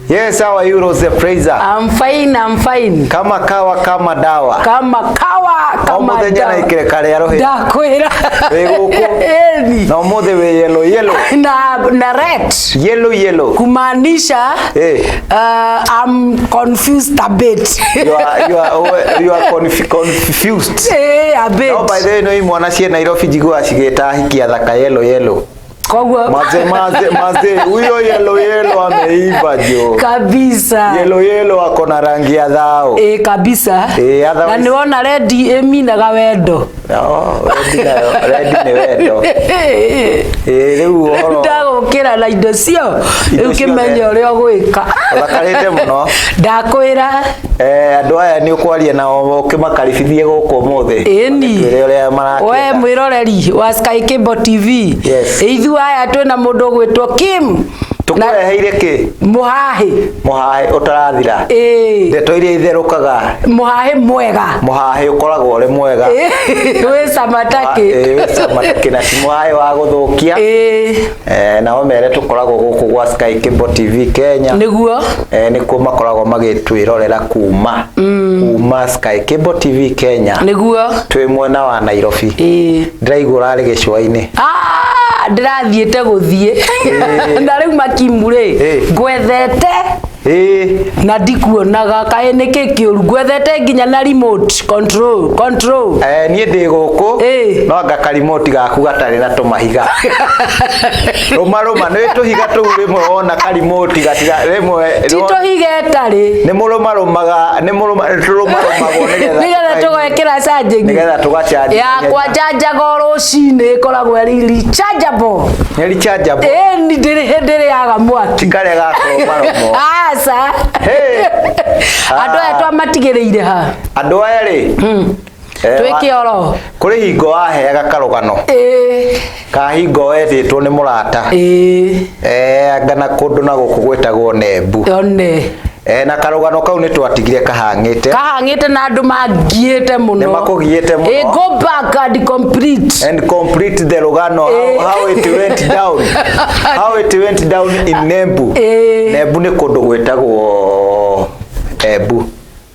Yes, how are you, Rose Fraser? I'm fine, I'm fine. Kama kawa kama dawa. Kama kawa O kama muthenya dawa. na ikire karĩa rũhĩ. Ndakwĩra. Wĩ gũkũ. Ĩni. Na ũmũthĩ wĩ yellow yellow. Na red. Yellow yellow. Kumaanisha Eh. I'm confused a bit. You are confused. Eh, a bit. No, by the way, no imwana cie Nairobi njiguaga cigĩta hiki athaka yellow yellow. Koguo Maze maze maze, huyo yellow yellow ameiva jo. Kabisa. Yellow yellow ako na rangi ya thao. Ĩ kabisa. Ĩ, otherwise- Na nĩwona red ĩminaga wendo. No, red nayo, red nĩ wendo. Ĩ, rĩu ũhoro Ndagũkĩra na indo cio Indo rĩu kĩmenye ciothe. ũrĩa ũgwĩka. Ũthakarĩte mũno. Ndakwĩra. Andũ aya nĩ ũkwaria nao ũkĩmakaribithie gũkũ ũmũthĩ. Ĩni. Magĩtwĩre ũrĩa We marakĩenda. mwĩroreri wa Sky Cable TV. Yes. Ithuĩ aya twĩna mũndũ ũgwĩtwo Kim. Tũkũreheire kĩ? Mũhahĩ. Mũhahĩ ũtarathira. Ĩĩ. Ndeto iria itherũkaga. Mũhahĩ mwega. Mũhahĩ ũkoragwo ũrĩ mwega. Wĩ cama takĩ. Ĩĩ, wĩ cama takĩ na ti mũhahĩ wa gũthũkia. Ĩĩ. Nao mere tũkoragwo gũkũ gwa Sky Cable TV Kenya. Nĩguo. Nĩkuo makoragwo magĩtwĩrorera kuma Sky Cable TV Kenya. Nĩguo. Twĩ mwena wa Nairobi. Ĩĩ. Ndĩraigua ũrarĩ gĩcũa-inĩ. Ah, ndĩrathiĩte gũthiĩ. Na rĩu makimu rĩ, ngwethete na ndikuonaga, kaĩ nĩkĩ kĩũru? Ngwethete nginya na remote control. Niĩ ndĩ gũkũ. No anga karimoti gaku gatarĩ na tũmahiga. Rũma rũma nĩ tũhiga tũu, rĩmwe wona karimoti gatira rĩmwe. Ti tũhiga ĩtarĩ. Nĩ mũrũmarũmaga, nĩ mũrũma tũrũmarũmagwo nĩgetha nĩgetha tũgekĩra charging. Nĩgetha tũgachanji. Yakwa njanjaga o rũcinĩ, ĩkoragwo ĩrĩ rechargeable. Nĩ rechargeable. Ĩni, ndĩrĩ hĩndĩ ĩrĩaga mwaki. Ti karĩa gakũrũmarũmwo. Aca. Hey. Andũ aya twamatigĩrĩire ha? Andũ aya rĩ, Twĩke oro. Kũrĩ hingo waheaga karũgano ka hingo wetĩtwo nĩ mũrata. Anga na kũndũ na gũkũ gwĩtagwo Nembu. One. Na karũgano kau nĩ twatigire kahang'ĩte. Kahang'ĩte na andũ mangiĩte mũno. Nĩ makũgiĩte mũno. Ĩ, go back and complete. And complete the rũgano, how it went down, how it went down in Nembu. Nembu nĩ kũndũ gwĩtagwo Embu.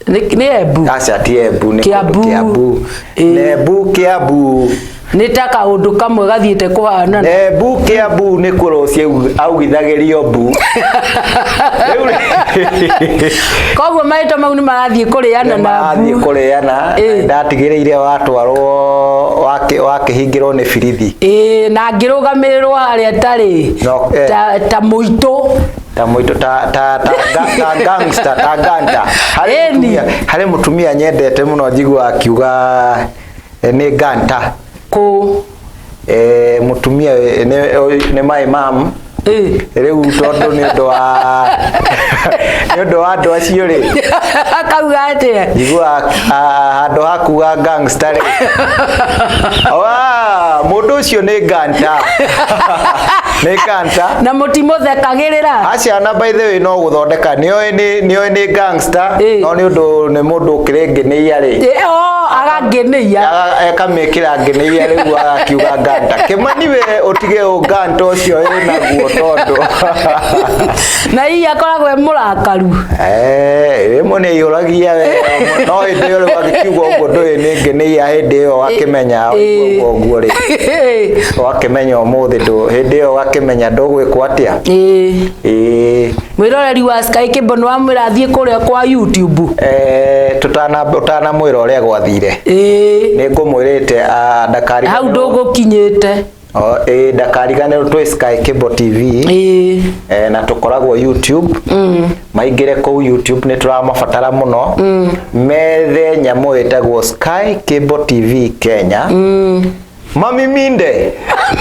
Nĩ Embu. Aca, ti Embu, nĩ kũndũ Kiambu. Kiambu. Nembu, Kiambu. Nĩ ta kaũndũ kamwe gathiĩte kũhanana. Nembu, Kiambu nĩ kũrũcia augithagĩrio mbu. Rĩu Koguo marĩtwa mau nĩ marathiĩ kũrĩana na marathiĩ mbu. kũrĩana. Ndatigĩrĩire watwarwo wakĩhingĩrwo nĩ birithi. Ĩ, na ngĩrũgamĩrĩrwo harĩa tarĩ No. ta mũitũ. Ta mũitũ, ta gangster, ta ganta. Harĩ Ĩni. mũtumia, harĩ mũtumia nyendete mũno, njiguaga akiuga nĩ ganta. Kũ? Mũtumia nĩ my mom. Rĩu tondũ nĩ ũndũ wa andũ acio rĩ, Akauga atĩa? Njiguaga handũ ha kuga gangster rĩ, "Wa, mũndũ ũcio nĩ ganta, nĩ ganta." Na mũtimũthekagĩrĩra? Aca, na by the way no gũthondeka nĩoĩ nĩ gangster, no nĩ ũndũ nĩ mũndũ ũkĩrĩ ngĩnĩia rĩ. Ĩ, o agangĩnĩia. Akamĩkĩra ngĩnĩia, rĩu agakiuga ganta. Kĩmani, we ũtige ũganta ũcio wĩnaguo tondũ Na hihi akoragwo e mũrakaru? Rĩmwe nĩ aihũragia we, no hĩndĩ ĩyo rĩu agĩkiuga ũguo ndũĩ nĩ ngĩnĩia, hĩndĩ ĩyo ũgakĩmenya ũguo ũguo rĩ, ũgakĩmenya ũmũthĩ ndũ hĩndĩ ĩyo ũgakĩmenya ndũgwĩkwo atĩa. Ĩĩ. Mwĩroreri wa Sky Cable, nĩ wamwĩra athiĩ kũrĩa kwa YouTube. Tutana ũtanamwĩra ũrĩa gwathire, nĩ ngũmwĩrĩte ndakariganĩrwo. Hau ndũgũkinyĩte. O, ĩĩ, ndakariganĩrwo twĩ Sky Cable TV. Na tũkoragwo YouTube. Maingĩre kũu YouTube, nĩ tũramabatara mũno. Methe nyamũ ĩtagwo Sky Cable TV Kenya, mamiminde.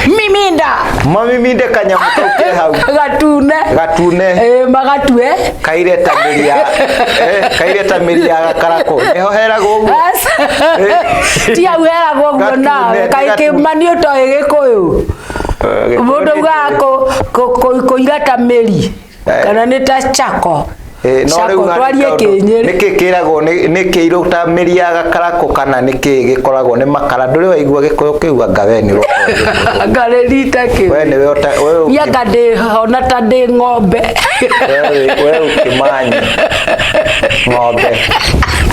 Miminda. Mamiminde kanyamũ kau ke hau. Gatune. Gatune. Ĩ, magatue. Kaire ta mĩri ya kaire ta mĩri ya gakarakũ, nĩho heragwo ũguo. Ti hau heragwo ũguo. Gatune, Nawe nĩ kaĩ gatune. kĩmani ũtoĩ gĩkũyũ? Gĩkũyũ Mũndũ nĩ augaga kũira ta mĩri Eh. kana nĩ ta chako. No Cako, rĩu harĩ twarie kaũndũ- Kĩnyĩrĩ. Nĩkĩ kĩragwo nĩ kĩirũ ta mĩri ya gakarakũ kana nĩkĩ gĩkoragwo nĩ makara? Ndũrĩ waigua Gĩkũyũ kĩu anga we nĩ ũroka. Anga rĩrita kĩu. We nĩwe we Niĩ anga ndĩhona ta ndĩ ng'ombe. We ũkĩmanyi ng'ombe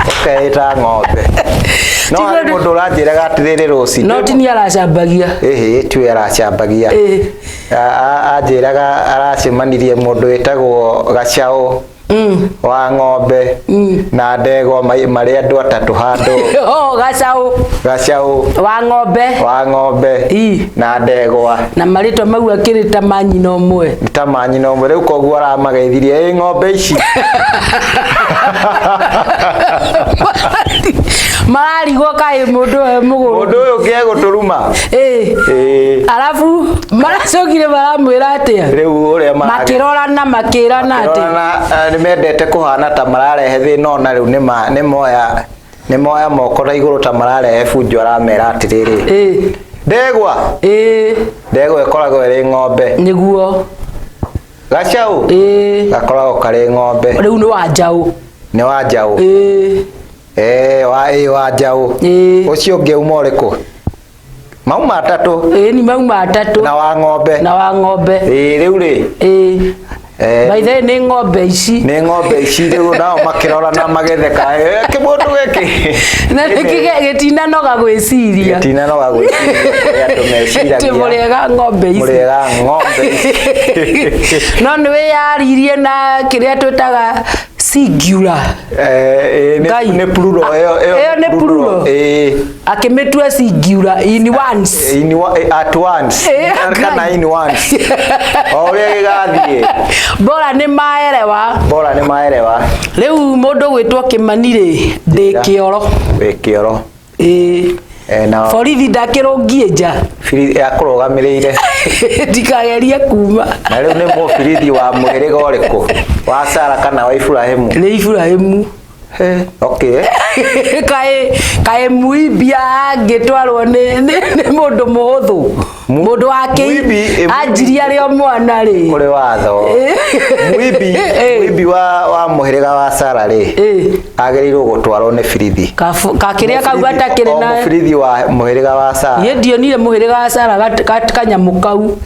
ũkeĩta ng'ombe, no Tiga harĩ mũndũ ũranjĩraga atĩrĩrĩ rũcinĩ. No ti niĩ aracambagia. Ĩhĩ, tiwe aracambagia. Anjĩraga aracemanirie mũndũ wĩtagwo Gacaũ wa ng'ombe na ndegwa marĩ andũ atatũ handũ. Oh, Gacaũ. Gacaũ. Wa ng'ombe. Wa ng'ombe. Na ndegwa. Na marĩtwa mau akĩrĩ ta ma nyina ũmwe. Nĩ ta ma nyina ũmwe. Rĩu koguo aramageithirie, ĩ ng'ombe ici. Mararigwo kaĩ mũndũ ũyũ mũgũrũ. Mũndũ ũyũ ũngĩ egũtũruma. Ĩĩ. Arabu maracokire maramwĩra atĩa? Rĩu ũrĩa Makĩrorana makĩrana atĩ. Makĩrorana, nĩ mendete kũhana ta mararehe thĩna, ona rĩu nĩ moya moko na igũrũ ta mararehe bunjo, aramera atĩrĩrĩ, ndegwa, ndegwa ĩkoragwo ĩrĩ ng'ombe. Nĩguo. Gacaũ gakoragwo karĩ ng'ombe. Rĩu nĩ wa njaũ. Nĩ wa njaũ. Wa ĩ wa njaũ. Ũcio ũngĩ uma ũrĩkũ? Mauma atatũ. Ĩĩ, ni mauma atatũ. Na wa ng'ombe. Na wa ng'ombe. Ĩĩ, rĩu rĩ, By the way, nĩ ng'ombe ici. Nĩ ng'ombe ici. Rĩu nao makĩrorana magetheka. Kĩmũndũ gĩkĩ Na nĩkĩ gĩtinanoga gwĩciria. Gĩtinanoga gwĩciria ũrĩa andũ meciragia. Atĩ mũrĩega ng'ombe ici. Mũrĩega ng'ombe ici. No nĩ wĩyaririe na kĩrĩa twĩtaga singular. Eh, ĩ, Ngai. Nĩ plural ĩyo. Ĩyo nĩ plural. Ĩĩ. Akĩmĩtua singular in once. At once. Kana Ngai. in once, o ũrĩa gĩgathiĩ. Bora nĩ maelewa. Bora nĩ maelewa. Rĩu mũndũ gwĩtwo Kĩmani rĩ, ndĩ kĩoro. Wĩ kĩoro. Ĩĩ. Na Borithi ndakĩrũngie nja. Birithi akũrũgamĩrĩire. Ndikagerie kuma. Na rĩu nĩ mũbirithi wa mũhĩrĩga ũrĩkũ, wa Sara kana wa Iburahĩmu? Nĩ Iburahĩmu. Okay. Kaĩ muimbia angĩtwarwo nĩ mũndũ mũhũthũ, mũndũ wa Muimbi, anjirie arĩ o mwana rĩ. Kũrĩ watho. Muimbi, muimbi wa mũhĩrĩga wa Sara rĩ, agĩrĩirwo gũtwarwo nĩ birithi. Kakĩrĩa kau gatakĩrĩ O na mũbirithi wa mũhĩrĩga wa Sara. Niĩ ndionire mũhĩrĩga wa Sara kanyamũ kau.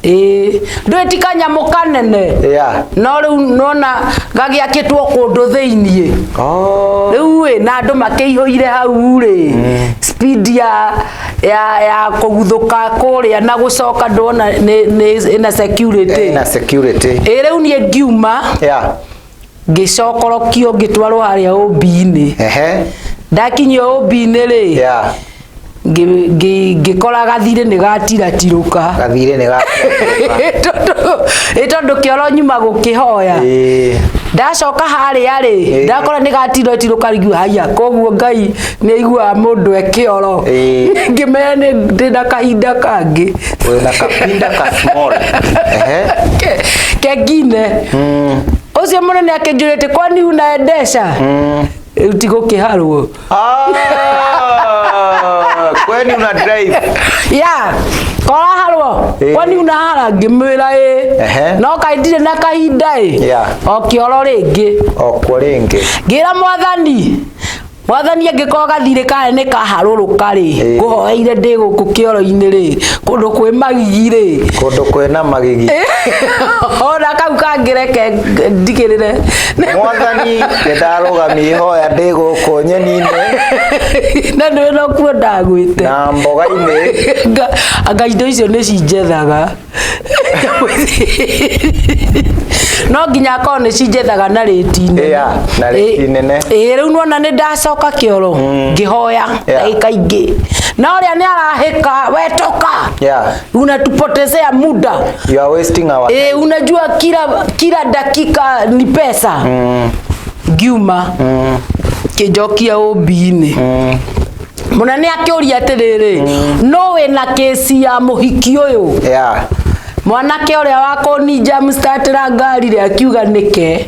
Ĩĩ, ndũĩ ti kanyamũ kanene. No rĩu nona gagĩakĩtwo kũndũ thĩiniĩ. Oh. Rĩu ĩ na andũ makĩihũire hau rĩ, speed ya kũguthũka kũrĩa na gũcoka ndona nĩ ĩna security. Ĩna security. Ĩ, rĩu niĩ ngiuma, ngĩcokorokio ngĩtwarwo harĩa ũmbi-inĩ. Ndakinyio ũmbi-inĩ rĩ, ngĩkora gathirĩ nĩ gatiratirũka. Gathirĩ nĩ ga Tondũ kĩoro nyuma gũkĩhoya. Ndacoka harĩa rĩ, ndakora nĩ gatiratirũka. Rĩu haiya, koguo Ngai nĩ aiguaga mũndũ e kĩoro. Ngĩmenya nĩ ndĩna kahinda kangĩ. Wĩna kapinda ka small. Kengine ũcio mũnene akĩnjũria atĩ, "Kwani unaendesha?" Rĩu ti gũkĩharwo. Ah, kwani una drive? Ya koraharwo. "Kwani unahara?" Ngĩmwĩra ĩ. No kaĩ ndirĩ na kahinda ĩ. O kĩoro rĩngĩ. O kuo rĩngĩ. Ngĩra Mwathani, Mwathani, angĩkorwo gathirĩ karĩa nĩ kaharũrũka rĩ, ngũhoeire ndĩ gũkũ kĩoro-inĩ rĩ, kũndũ kwĩ magigi rĩ. Kũndũ kwĩna magigi. Ona kau kangĩreke ndigĩrĩre. Mwathani, nĩ ndarũgamia ihoya ndĩ gũkũ nyeni-inĩ Na nĩ nokuo ndagwĩte. na mboga-inĩ. Anga indo icio nĩ cinjethaga, no nginya akorwo nĩ cinjethaga na rĩti nene. Yeah, na rĩti nene. Ĩ, rĩu nona nĩ ndacoka kĩoro ngĩhoya ndagĩka ingĩ na ũrĩa nĩ arahĩka, "We toka, unatupotezea muda." You are wasting our E, unajua kila dakika ni pesa. Ngiuma kĩnjokia ũmbi-inĩ. Mũnene akĩũria atĩrĩrĩ, no wĩna kĩci ya mũhiki ũyũ? Mwanake ũrĩa wa kũninja mstatĩra ngari rĩ akiuga nĩke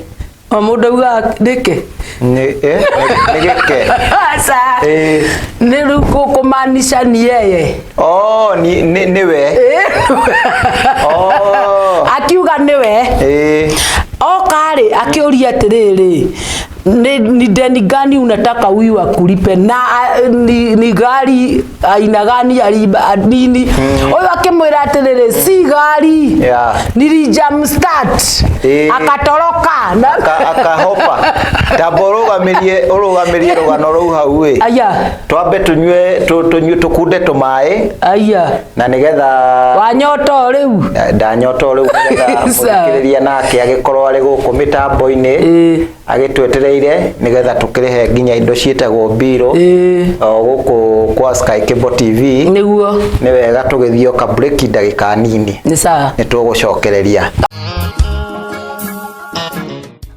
o mũndũ augaga nĩke. Nĩ gĩke. Aca. Nĩ rĩu kũmaanisha ni yeye. Oh, nĩ we. Oh. Akiuga nĩwe. Oka. Agĩcoka rĩ, akĩũria atĩrĩrĩ, ni deni gani unataka huyu akulipe na ni gari aina gani aliba nini? Ũyũ akĩmwĩra atĩrĩrĩ, si gari, nilijam start akatoroka na Akahopa. Tamba ũrũgamĩrie rũgano rũu hau ĩ. Aya. Twambe tũnyue tũnyue tũkunde tũmaĩ Aya. na nĩgetha Wanyota o rĩu. Ndanyota o rĩu, nĩgetha Sawa. mũthikĩrĩria nake agĩkorwo arĩ gũkũ mĩtambo-inĩ agĩtwetereire nĩgetha tũkĩrĩhe nginya indo ciĩtagwo mbirũ o gũkũ kwa Sky Cable TV. Nĩguo. Nĩ wega tũgĩthiĩ o ka break ndagĩka nini. Nĩ sawa. Nĩ tũgũcokereria.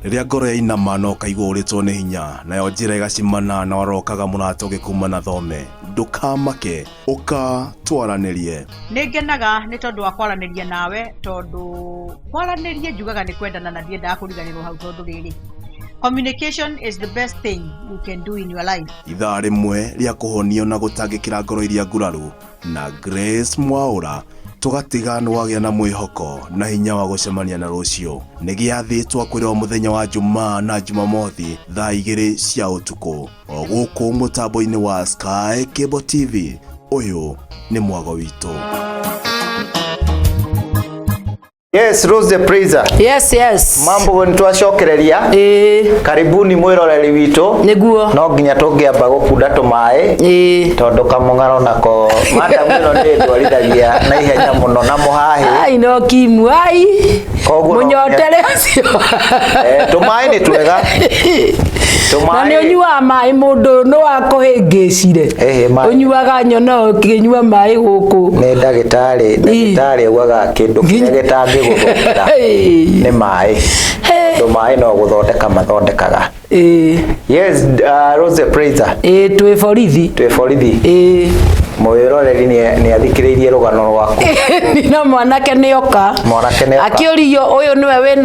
Rĩrĩa ngoro yainama na ũkaigua ũrĩtwo nĩ hinya, nayo njĩra ĩgacimana na warokaga mũrata ũgĩkuma na thome, ndũkamake, ũka twaranĩrie. Nĩ ngenaga nĩ tondũ wa kwaranĩria nawe, tondũ kwaranĩria njugaga nĩ kwendana, na ndiendaga kũriganĩrwo hau, tondũ rĩrĩ, communication is the best thing you can do in your life. Ithaa rĩmwe rĩa kũhonio na gũtangĩkĩra ngoro iria nguraru na Grace Mwaũra, tũgatiga nĩ wagĩa na mwĩhoko na hinya wa gũcemania na rũciũ. Nĩ gĩathĩ twakwĩrwo mũthenya wa Jumaa na Jumamothi thaa 2 cia ũtukũ o gũkũ mũtambo-inĩ wa Sky Cable TV. Ũyũ nĩ mwago witũ. Yes, Rose the Praiser. Yes. Mambo nĩ twacokereria. Karibuni mwĩroreri witũ. Nĩguo. No nginya tũngĩamba gũkunda tũmaĩ tondũ kamũng'aro nako madam ĩno nĩ ndwarithagia na ihenya mũno na mũhahĩ. Ai, no kimu ai. Koguo no Mũnyotere ũcio. Tũmaĩ nĩ twega. Na nĩ ũnyuaga maĩ, mũndũ ũyũ nĩ wakũhĩngĩcire. Ĩhĩ, maĩ. Ũnyuaga nyona ũkĩnyua maĩ gũkũ. Nĩ ndagĩtarĩ augaga kĩndũ kĩrĩa gĩtangĩgũthũkĩra nĩ maĩ, tondũ maĩ no gũthondeka mathondekaga. Yes, Rose the Praiser. Ĩĩ, twĩ borithi. Twĩ borithi. Mwĩroreri nĩ athikĩrĩirie rũgano rwaku. Na mwanake nĩ oka. Mwanake nĩ oka. Akĩũrio ũyũ nĩwe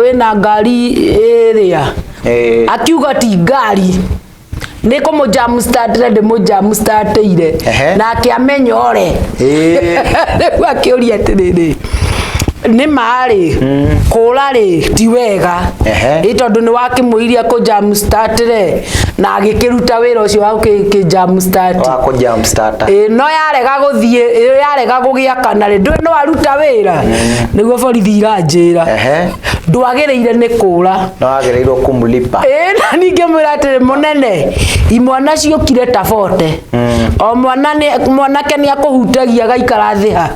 wĩna ngari ĩrĩa. Akiuga ti ngari, nĩ kũmũ jam startire, ndĩmũ jam startĩire na akĩamenya ore. Rĩu akĩũria atĩrĩrĩ, nĩ marĩ kũra rĩ ti wega? Ĩ tondũ nĩ wakĩmũiria kũ jam startire na agĩkĩruta wĩra ũcio wa kĩ jam start. Wa kũ jam starter. Ĩ, no yarega gũthiĩ, ĩ, yarega gũgĩakana rĩ, ndũĩ no aruta wĩra nĩguo borithi iranjĩra ndwagĩrĩire nĩ kũra. No wagĩrĩirwo kũmlipa. Ĩ, na ningĩ mwĩra atĩrĩ, mũnene, imwana ciũkire ta bote, o mwana nĩ mwanake nĩ akũhutagia gaikara thĩ ha,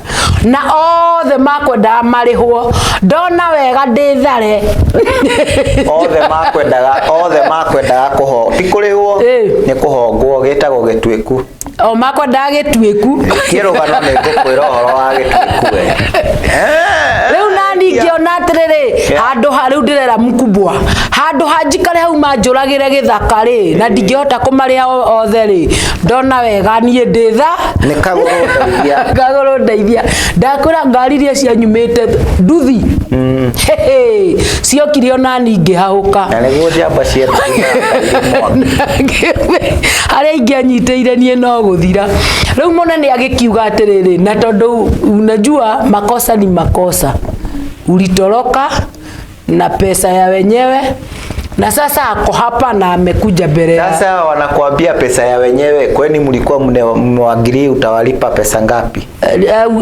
na othe makwendaga marĩhwo, ndona wega ndĩthare. Othe makwendaga kũho ti kũrĩhwo, nĩ kũhongwo, gĩtagwo gĩtuĩku. O makwendaga gĩtuĩku. Kĩrũgano nĩ ngũkwĩra ũhoro wa gĩtuĩku we. Rĩu nani ngĩona atĩrĩrĩ, handũ ha rĩu ndĩrera mkubwa, handũ ha njikare hau manjũragĩre gĩthaka rĩ, na ndingĩhota kũmarĩha othe rĩ, ndona wega niĩ ndĩtha. Nĩ kagũrũ ndeithia. Kagũrũ ndeithia. Ndakwĩra ngari iria cianyumĩte nduthi Hehe, ciokire ona ni ngĩhahũka. Na nĩguo njamba cia Harĩa ingĩanyitĩire niĩ no gũthira. Rĩu mũnene agĩkiuga atĩrĩrĩ, na tondũ unajua makosa ni makosa, ulitoroka na pesa ya wenyewe na sasa ako hapa na amekuja mbele ya Sasa wanakuambia pesa ya wenyewe, kweni mlikuwa mmeagree utawalipa pesa ngapi?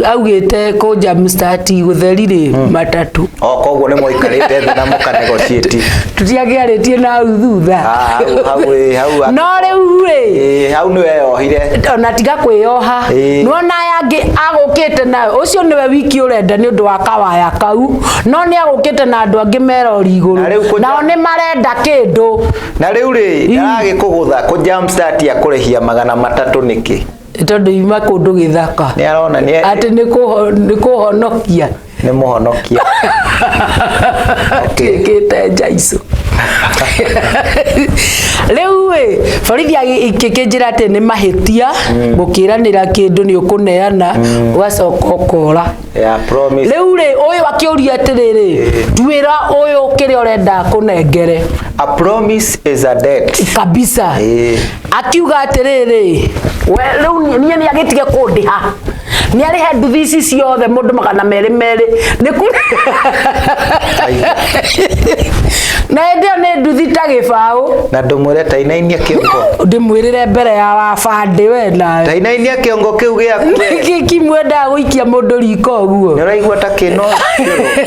Augĩte kũnja mstati gũtheri rĩ, matatu. O koguo nĩ mwaikarĩte thĩ na mũkanegotiate. Tũtiakĩarĩtie na hau thutha. Ah, hau hau ĩ, hau No rĩu rĩ, Ĩ, hau nĩ weyohire. Ona tiga kwĩyoha. Nĩwona aya angĩ agũkĩte nayo, ũcio nĩwe wiki ũrenda nĩ ũndũ wa kawaya kau, no nĩ agũkĩte na andũ angĩ merori igũrũ. Na rĩu Nao nĩ marenda kĩndũ. Na rĩu rĩ, ndaragĩkũgũtha kũ jump start ya kũrĩhia 300 nĩkĩ? Tondũ ima kũndũ gĩthaka. Nĩ arona nĩ atĩ nĩ kũhonokia. Nĩ mũhonokia. Tuĩkĩte njaicu. Rĩu ĩ, borithi ĩkĩnjĩra atĩ nĩ mahĩtia gũkĩranĩra kĩndũ nĩ ũkũneana ũgacoka ũkora. Yeah, promise. Rĩu rĩ, ũyũ akĩũria atĩrĩrĩ, nduĩra ũyũ kĩrĩa ũrenda kũnengere. A promise is a debt. Kabisa. Akiuga atĩrĩrĩ, we rĩu niĩ nĩ agĩtige kũndĩha. Nĩ arĩhe nduthi ici ciothe mũndũ 200 merĩ nĩ ku na hĩndĩ ĩyo nĩ nduthi ta gĩbaũ. Na ndũmwĩre tainainia kĩongo. Ndĩmwĩrĩre mbere ya wabandĩ we nawe. Tainainia kĩongo kĩu gĩaku we. Nĩkĩ kimwendaga gũikia mũndũ riko ũguo? Nĩ ũraigua ta kĩno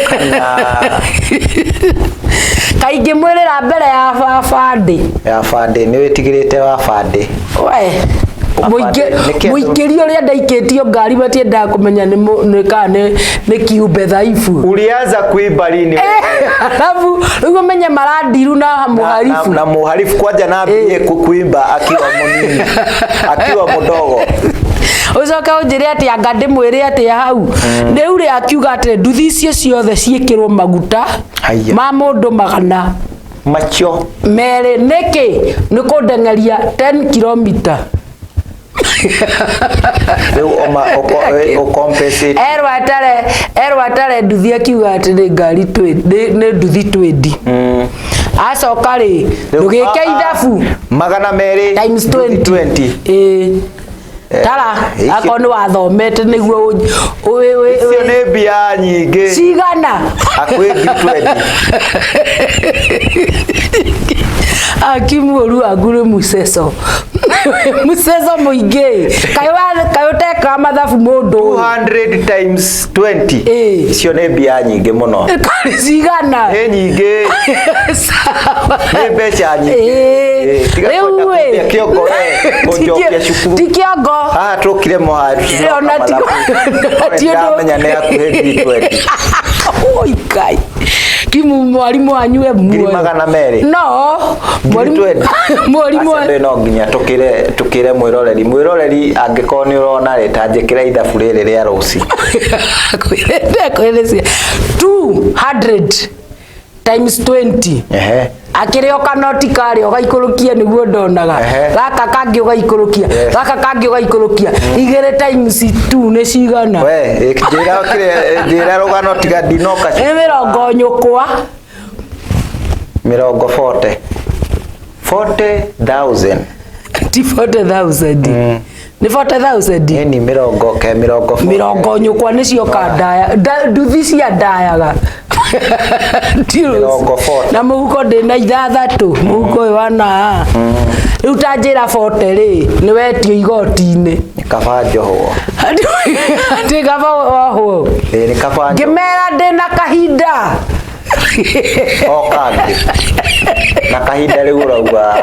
kana Kaingĩ mwĩrĩra mbere ya wabandĩ. Ya bandĩ nĩ wĩtigĩrĩte wa bandĩ. We Nĩkĩ andũ- mũingĩri ũrĩa ndaikĩtio ngari matiendaga kũmenya nĩ nĩ kana nĩ kiumbe dhaifu. Ulianza kuiba lini? Alafu rĩu ũmenye marandiru na mũharifu. Na muharifu kwanja na ambie kuimba akiwa munini, akiwa mdogo. Ũcoke ũnjĩre atĩ anga ndĩmwĩre atĩa hau. Rĩu rĩ akiuga atĩ nduthi icio ciothe ciĩkĩrwo maguta Haiya. ma mũndũ magana macio merĩ. Nĩkĩ? Nĩ kũndeng'eria 10 kilomita. Rĩu oma ũcompensate. Erwo atare nduthi akiuga atĩ nĩ ngari nĩ nduthi twendi. Acoka rĩ ndũgĩke ithabu. 200 times nduthi 20. 20. Ĩĩ, tara. Akorwo nĩ wathomete nĩguo Icio nĩ mbia nyingĩ. Cigana? Hakuhĩ ngiri 20. Akimuoru waku nĩ muceco muceco mũingĩ. Kaĩ ũtekaga mathabu mũndũ ũyũ? 200 times 20. Icio nĩ mbia nyingĩ mũno. Karĩ cigana? Nĩ nyingĩ. Sawa. Nĩ mbeca nyingĩ. Tiga Rĩu kwenda ĩ. kũndia kĩongo we, kũnjokia cukuru. Ti kĩongo. Haha tũkire mũhari. Ona ti ũndũ. Ndamenya nĩ hakuhĩ ngiri 20. Oi Ngai. Kimu mwarimu wanyu e Ngiri muoyo. 200. No. Ngiri Mwarimu 20. mwarimu Aca ndũĩ, no nginya tũkĩre mwĩroreri angĩkorwo nĩ ũrona rĩ, ta njĩkĩra ithabu rĩrĩ rĩa rũci. Kwĩrĩte kwĩrĩcia 200 times 20. Akĩrĩ o kanoti karĩa ũgaikũrũkia nĩguo ndonaga. Gaka kangĩ ũgaikũrũkia. Gaka kangĩ ũgaikũrũkia. Igĩrĩ times 2 nĩ cigana? We njĩra kĩrĩa, njĩra rũgano tiga ndinoka. Nĩ mĩrongo nyũkwa. Mĩrongo 40. 40,000. Ti 40,000. Nĩ 40,000. Ĩni mĩrongo ke mĩrongo 40. Mĩrongo nyũkwa nĩcio ndaya nduthi cia ndayaga. Ti rũci. Mĩrongo 40. Na mũhuko ndĩna ithathatũ mũhuko ũyũ wa na rĩu ta njĩra 40 rĩ nĩ wetio igoti-inĩ. Nĩ kaba njohwo. Atĩ kaba wohwo. Ĩ nĩ kaba njohwo. Ngĩmera ndĩna kahinda. O kangĩ. Na kahinda rĩu ũrauga.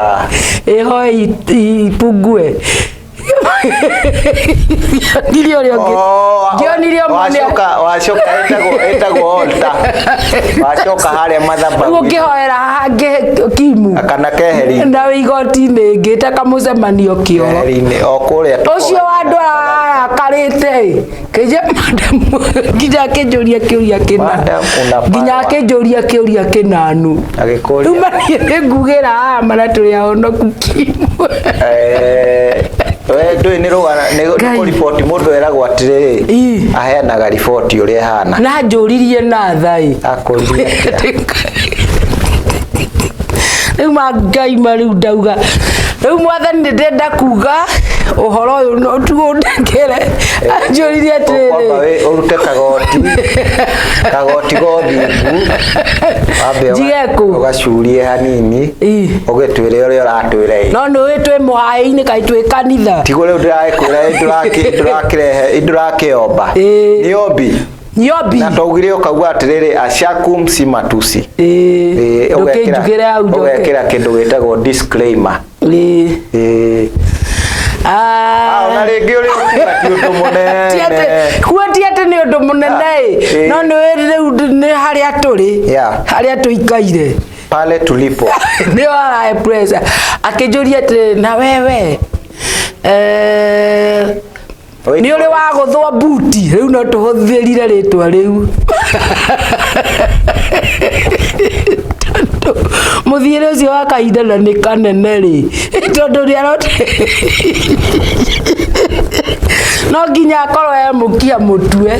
Ĩho ipungue. Ngionire ũrĩa ũngĩ. Ngĩonire ũmwe Wacoka ĩtagwo altar. Wacoka harĩa Rĩu mathabahu. ũngĩhoera haha kimu. Kana keheri. Na wĩ igoti-inĩ ngĩte kamũcemanio kĩoro. Keheri-inĩ o kũrĩa. Ũcio wa andũ arakarĩte kĩnje madam nginya akĩnjũria kĩũria kĩna. Madam, unapangwa. Nginya akĩnjũria kĩũria kĩnanu. Agĩkũria. Rĩu maniĩ nĩ ngugĩra haha mana tũrĩ ahonoku kimu. We ndũĩ nĩ rũgano nĩ Ngai. kũriboti mũndũ eragwo atĩrĩrĩ aheanaga riboti ũrĩa ĩhana. Na njũririe na thaĩ. Akũririe atĩa? Rĩu ma Ngai ma rĩu ndauga rĩu mwathani nĩ ndĩrenda kuga ũhoro ũyũ no tũũndekere. Anjũririe atĩrĩrĩ. Ũkwamba ũrute kagoti gothingu wambe Njige kũ? ũgacurie hanini ũgĩtwĩre ũrĩa ũratwĩra ĩ. No nĩ ũĩ twĩ mũhaĩ-inĩ kaĩ twĩ kanitha. Tiguo rĩu ndĩragĩkwĩra ĩ ndũrakĩomba. Nĩ ombi. Nyobi. Na twaugire ũkauga atĩrĩrĩ ashakum si matusi. Ndũkĩnjugĩre hau njoke. Ũgekĩra kĩndũ gĩtagwo disclaimer. Ona rĩngĩ ũrĩa ũkuga ti ũndũ mũnene. Ti atĩ kuo ti atĩ nĩ ũndũ mũnene ĩ. No nĩ ũĩ rĩu nĩ harĩa tũrĩ. Harĩa tũikaire. Pale tulipo. Nĩ warahe pressure. Akĩnjũria atĩrĩrĩ na wewe nĩ ũrĩ wagũthwo buti rĩu no tũhũthĩrire rĩtwa rĩu. Tondũ mũthiĩre ũcio wa kahinda na nĩ kanene rĩ tondũ nĩ arote no nginya akorwo e mũkia mũtwe.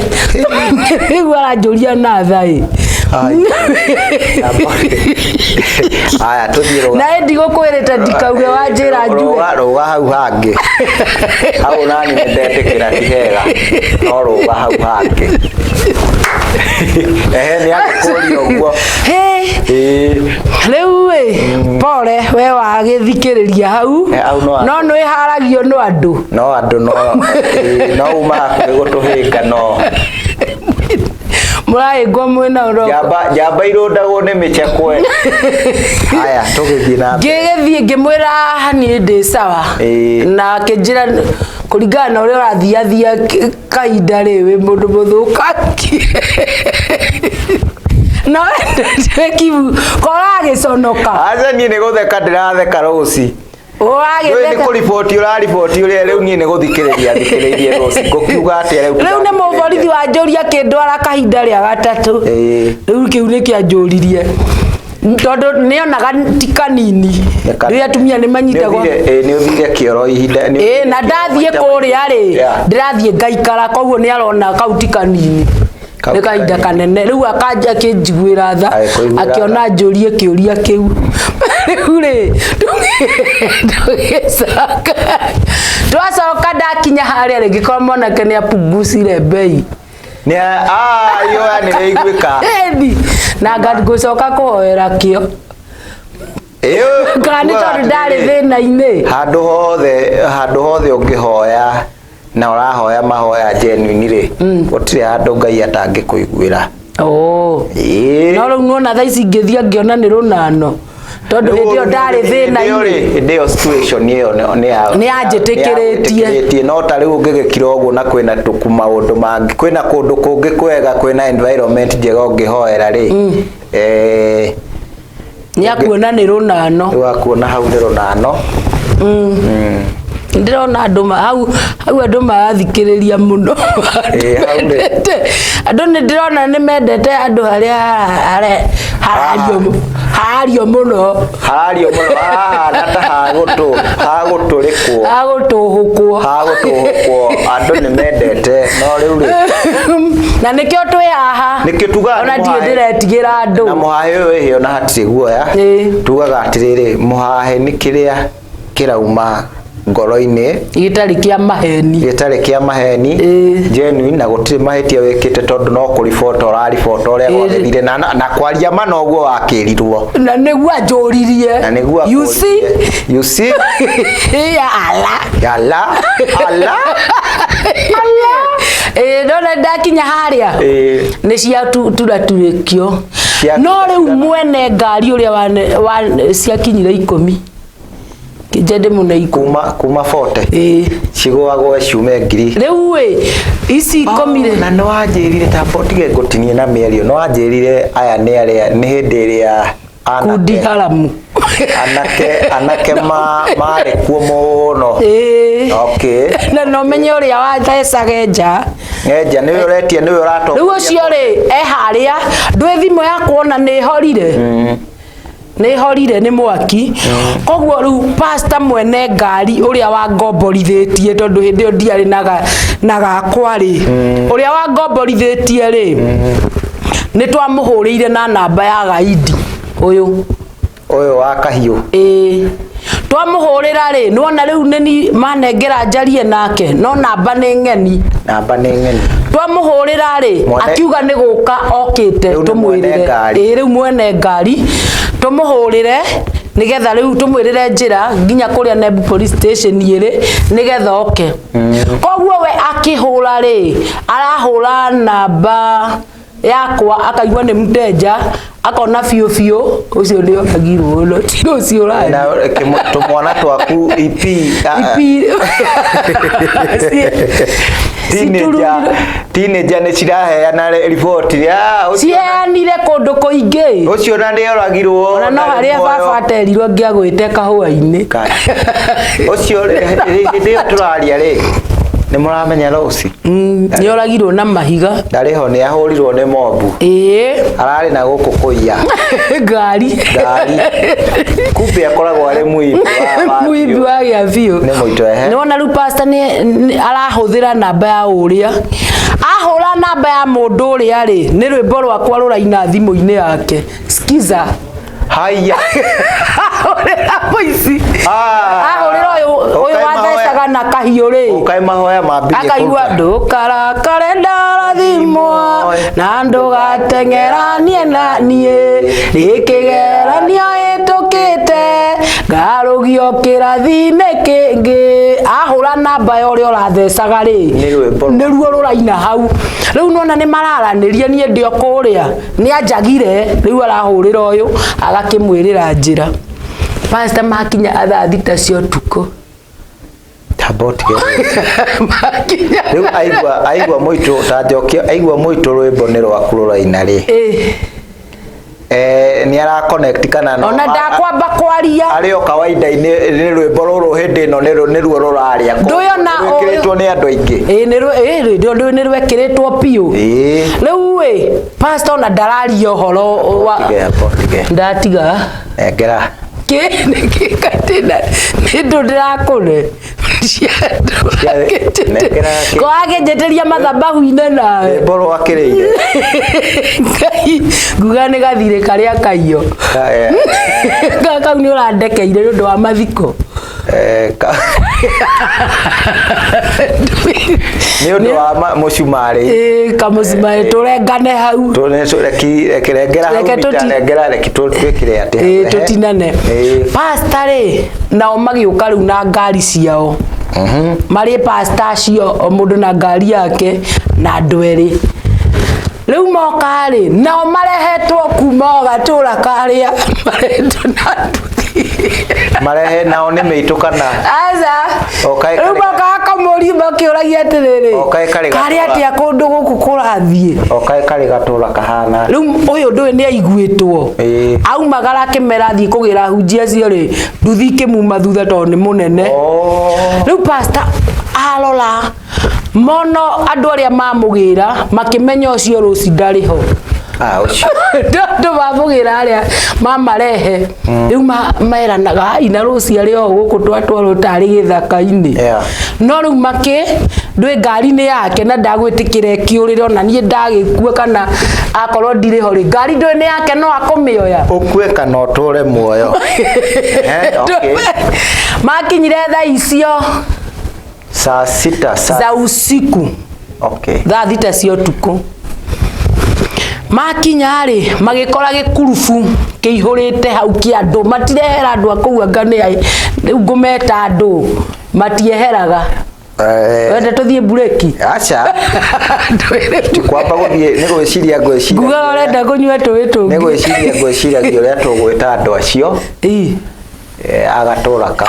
Rĩu aranjũria na tha ĩ. Ai. Aya tũthiĩ rũga. Na ndigũkwĩrĩte ndikauge wanjĩra njuge. Rũga rũga hau hangĩ. Hau nani nĩ ndetĩkĩra ti hega. No rũga hau hangĩ. Ehe nĩ agĩkũria ũguo. Hĩ, Ĩĩ. rĩu ĩ pole we wagĩthikĩrĩria hau. Eh, hau no no nĩ haragio no andũ. No andũ no ĩĩ, no uma hakuhĩ gũtũhĩnga no. Mũrahĩngwo mwĩna ũroko. Njamba njamba irũndagwo nĩ mĩcekwe. Aya tũgĩthiĩ na mbere. Ngĩgĩthiĩ ngĩmwĩra niĩ ndĩ sawa. Ĩĩ. Na akĩnjĩra kũringana na ũrĩa ũrathiathia kahinda rĩ wĩ mũndũ mũthũkangie. No kibu koragĩconoka. Aca niĩ nĩ gũtheka ndĩratheka rũci. Ndũĩ nĩ Ũragĩtheka. kũriboti ũrariboti ũrĩa rĩu niĩ nĩ gũthikĩrĩria thikĩrĩirie rũci ngũkiuga atĩa rĩu Rĩu nĩ mũborithi wanjũria akĩndwara kahinda rĩa gatatũ. Ĩĩ. Rĩu kĩu nĩkĩo anjũririe. Tondũ nĩonaga ti kanini. Rĩu atumia nĩ manyitagwo. Nĩ ũthire kĩoro ihinda nĩ Ĩĩ na ndathiĩ kũrĩa rĩ Yeah. ndĩrathiĩ ngaikara koguo nĩ arona kau ti kanini. Kau Nĩ ti kahinda kanini. kanene rĩu akanja akĩnjiguĩra tha Agĩkũiguĩra tha. akĩona njũrie kĩũria kĩu. Rĩu rĩ tũgĩcoka twacoka ndakinya harĩa rĩ ngĩkora mwanake nĩ apungusire bei. Nĩ ah yoya nĩ ĩiguĩka. Ĩni na ngũcoka kũhoera kĩo. Ĩyo Kana nĩ tondũ ndarĩ thĩna-inĩ. Handũ hothe handũ hothe ũngĩhoya na ũrahoya mahoya genuine rĩ gũtirĩ handũ Ngai atangĩkũiguĩra. Oh. Ĩĩ. No rĩu nĩwona thaa ici ngĩthiĩ ngĩona nĩ rũnano tondũ hĩndĩ ĩyo ndarĩ thĩna-inĩ. Hĩndĩ ĩyo situation ĩyo nĩ ya Nĩ yanjĩtĩkĩrĩtie. nĩ no ta rĩu ũngĩgĩkira ũguo na kwĩna tũku maũndũ mangĩ kwĩna kũndũ kũngĩ kwega kwĩna environment njega ũngĩhoera rĩ eh Nĩ akuona nĩ rũnano. rĩu akuona hau nĩ rũnano. Ndĩrona andũ hau hau andũ marathikĩrĩria mũno. Ĩĩ, hau rĩ. Andũ nĩ ndĩrona nĩ mendete andũ harĩa harario harario mũno. Harario mũno hahana ta hagũtũ hagũtũrĩkwo Hagũtũhũkwo. hagũtũhũkwo andũ nĩ mendete no rĩu rĩ Na nĩkĩo twĩ haha. Nĩkĩo tugaga Ona nĩ ndirĩ mũhahe. ndĩretigĩra andũ. Na mũhahe ũyũ wĩhĩ ona hatirĩ guoya. Ĩĩ. Tugaga atĩrĩrĩ mũhahe nĩ kĩrĩa kĩrauma ngoro-inĩ Gĩtarĩ kĩa maheni. Gĩtarĩ kĩa maheni. Ĩĩ. Genuine na gũtirĩ mahĩtia wĩkĩte tondũ no kũribota ũraribota ũrĩa Ĩĩ. gwagĩthire na, na, na kwaria ma noguo wakĩrirwo. Na nĩguo anjũririe. Na nĩguo You see? akũririe. You see. Ya ala. Ala ala. Ĩĩ ndona ndakinya harĩa. Ĩĩ. Nĩ cia turaturĩkio. Cia No rĩu mwene ngari ũrĩa wa ciakinyire 10. Kĩnje ndĩmũne 10. Kuma 40. Ĩĩ. Cigũagwo ciume ngiri. Rĩu ĩ ici 10 rĩ. Na nĩ wanjĩrire ta tige ngũtinie na mĩario nĩ wanjĩrire aya nĩ arĩa nĩ hĩndĩ ĩrĩa Kundi anake haramu. anake marĩ kuo mũno. Ĩĩ. Okay. Na no menye ũrĩa wathecaga nja. Enja nĩwe ũretia nĩwe ũratongoria. Rĩu ũcio rĩ e harĩa ndwĩ thimũ yakwa ona nĩ horire. Nĩ horire nĩ mwaki. Koguo rĩu pastor mwene ngari ũrĩa wangomborithĩtie tondũ hĩndĩ ĩyo ndiarĩ na gakwa rĩ. Ũrĩa wangomborithĩtie rĩ. Nĩ twamũhũrĩire na namba ya gaidi ũyũ. Ũyũ wa kahiũ. Ĩĩ. Twamũhũrĩra rĩ nĩwona rĩu nĩ manengera njarie nake no namba nĩ ng'eni. Namba nĩ ng'eni. Twamũhũrĩra rĩ akiuga nĩ gũka okĩte Rĩu nĩ mwene tũmwĩrĩre. ngari. Ĩĩ rĩu mwene ngari tũmũhũrĩre nĩgetha rĩu tũmwĩrĩre njĩra nginya kũrĩa Nembu police station ĩrĩ nĩgetha oke. Koguo we akĩhũra rĩ arahũra namba yakwa akaigua nĩ mteja akona biũ biũ ũcio nĩ oragirwo no ti ũcio ũraria. Na tũmwana twaku IP IP. Teenager nĩ ciraheana riboti Ciheanire kũndũ kũingĩ. Ũcio na nĩ oragirwo. Ona no harĩa baba aterirwo angĩagwĩte kahũa-inĩ. Ũcio rĩ hĩndĩ ĩyo tũraria rĩ Nĩ mũramenya Rose? Nĩ oragirwo na mahiga. Ndarĩ ho, nĩ ahũrirwo nĩ mobu. Ĩĩ. Ararĩ na gũkũ kũiya. Ngari. Ngari. Kumbe akoragwo arĩ mũimbi wa Mũimbi wa gĩa biũ. Nĩ mũito ehe. Nĩ wona rĩu pastor nĩ arahũthĩra namba ya ũrĩa. Ahũra namba ya mũndũ ũrĩa rĩ, nĩ rwĩmbo rwakwa rũraina thimũ-inĩ yake. Skiza. Haya. Ahũrĩra mũici. Ah. Ahũrĩra ũyũ ũyũ Ũkaĩ mahoya- wathecaga na kahiũ rĩ. Ũkaĩ mahoya mambirie Akaigua kũruta. ndũkarakare ndarathimwo na ndũgateng'eranie na niĩ rĩkĩgeranio ĩtũkĩte ngarũgio kĩrathi-inĩ kĩngĩ. Ahũra namba ya ũrĩa ũrathecaga rĩ, Nĩ rwĩmbo. nĩruo rũraina hau. Rĩu nona nĩ mararanĩria niĩ ndĩ o kũrĩa nĩ anjagire rĩu arahũrĩra ũyũ agakĩmwĩrĩra njĩra. Pastor makinya thaa 6 cia ũtukũ. Tamba ũtige. Makinya. Rĩu aigua aigua mũitũ ta njokia aigua mũitũ rwĩmbo nĩ rwaku rũraina rĩ. Ĩ. Nĩ ara connect kana no. Ona ndakwamba kwaria. Arĩ o kawaida-inĩ nĩ rwĩmbo rũrũ hĩndĩ ĩno nĩruo rũrarĩa. Ndũyona Rwĩkĩrĩtwo nĩ andũ aingĩ. Ĩ nĩ rũ ĩ nĩ rwekĩrĩtwo biũ. Ĩ. Rĩu ĩ pastor ona ndararia ũhoro wa Tige hapo, tige. Ndatiga. Nengera. Kĩ nĩ kĩ katina nĩ ndũ ndĩrakũne. Nengera kĩ- Ko akĩnjĩtĩria mathabahu-inĩ nawe. Rwĩmbo rwakĩrĩire. Ngai nguga nĩ gathirĩ karĩa kaiyo. Kau nĩ ũrandekeire nĩ ũndũ wa mathiko. Nĩ ũndũ wa mũcumarĩ. Ĩ kamũcumarĩ tũrengane hau. Rengera hau Reke mita, rengera reki twĩkĩre atĩ. Ĩ tũtinane. Pastor rĩ nao magĩũka rĩu na ngari ciao. Marĩ pastor acio o mũndũ na ngari yake na andũ erĩ. Rĩu moka rĩ nao marehetwo kuma o gatũra karĩa marehetwo na nduthi. Marehe nao nĩ mĩitũ kana? Aca. O kaĩ Rĩu karĩ- mokaga kamũri makĩũragia atĩrĩrĩ. O kaĩ karĩ Karĩ gatũra. atĩa kũndũ gũkũ kũrathiĩ? O kaĩ karĩ gatũra kahana. Rĩu ũyũ ndũĩ nĩ aiguĩtwo. Ĩĩ. Aumagara akĩmera athiĩ kũgĩra hunjia acio rĩ, nduthi ikĩmuma thutha tondũ nĩ mũnene. Rĩu pastor arora mono andũ arĩa mamũgĩra makĩmenya ũcio rũci ndarĩ ho. Ah, ũcio. Tondũ mamũgĩra arĩa mamarehe rĩu meranaga ai na rũci arĩ o gũkũ twatwarwo tarĩ gĩthaka-inĩ. No rĩu makĩ ndwĩ ngari-inĩ yake na ndagwĩtĩkĩra ĩkĩũrĩre ona niĩ ndagĩkua kana akorwo ndirĩ ho rĩ ngari ndwĩ nĩ yake no akũmĩoya. Ũkue kana ũtũre muoyo. Okay. Makinyire thaa icio Saa sita za usiku. Okay. Thaa 6 cia ũtukũ. Makinya rĩ magĩkora gĩkurubu kĩihũrĩte hau kĩa andũ matirehera andũ a kũu anga nĩ ai rĩu ngũmeta andũ matieheraga. Wenda tũthiĩ mbureki? Aca. Kwamba gũthiĩ nĩ gwĩciria ngwĩciria. Nguga ũrenda kũnyua tũĩ tũngĩ. Nĩ gwĩciria ngwĩciragia ũrĩa tũgwĩta andũ acio. Agatũra kau.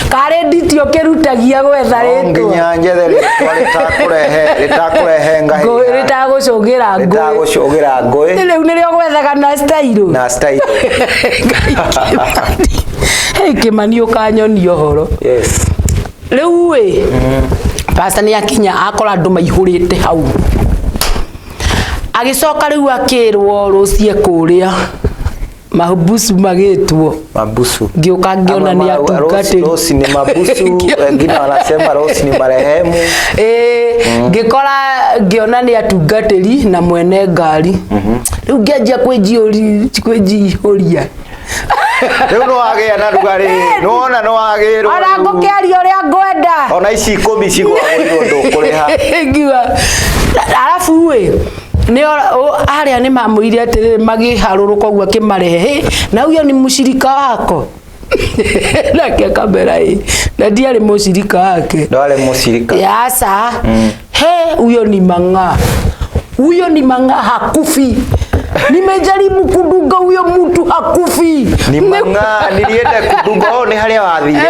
Karĩ nditi ũkĩrutagia gwetha No rĩtwa. nginya njethe rĩtwa rĩtakũrehe ngahĩha. Ngũĩ rĩtagũcũgĩra ngũĩ. Rĩtagũcũgĩra ngũĩ. Rĩu nĩrĩo gwethaga na style. Na style. Hey, Kĩmani ũkanyonia ũhoro. Yes. Rĩu ĩ, pastor nĩ akinya akora andũ maihũrĩte hau. Agĩcoka rĩu akĩrwo rũciĩ kũrĩa. Mabusu magĩtwo. Mabusu. Ngĩũka ngĩona nĩ atungatĩri. Rose ni mabusu, wengine wanasema Rose ni marehemu. Ngĩkora ngĩona nĩ atungatĩri na mwene ngari. Rĩu ngĩanjia kwĩnjihũria. Rĩu nĩ wagĩa na rugarĩ, nĩ wona nĩ wagĩrwo. Ona ngũkĩaria ũrĩa ngwenda. Ona ici 10 cigũagĩrwo ndũkũrĩha. Ngiuga, arabu ĩ, nĩ arĩa nĩ mamwĩrire atĩrĩrĩ magĩharũrũka ũguo akĩmarehe, hĩ, na huyo ni mshirika wako. Nake akamera ĩ, na ndiarĩ mũcirika wake. Ndwarĩ mũcirika. Aca. He, huyo ni mang'aa. Huyo ni mang'aa hakufi. Nimejaribu kudunga huyo mtu hakufi. Ni mang'aa, nilienda kudunga, oh, nĩ harĩa wathire.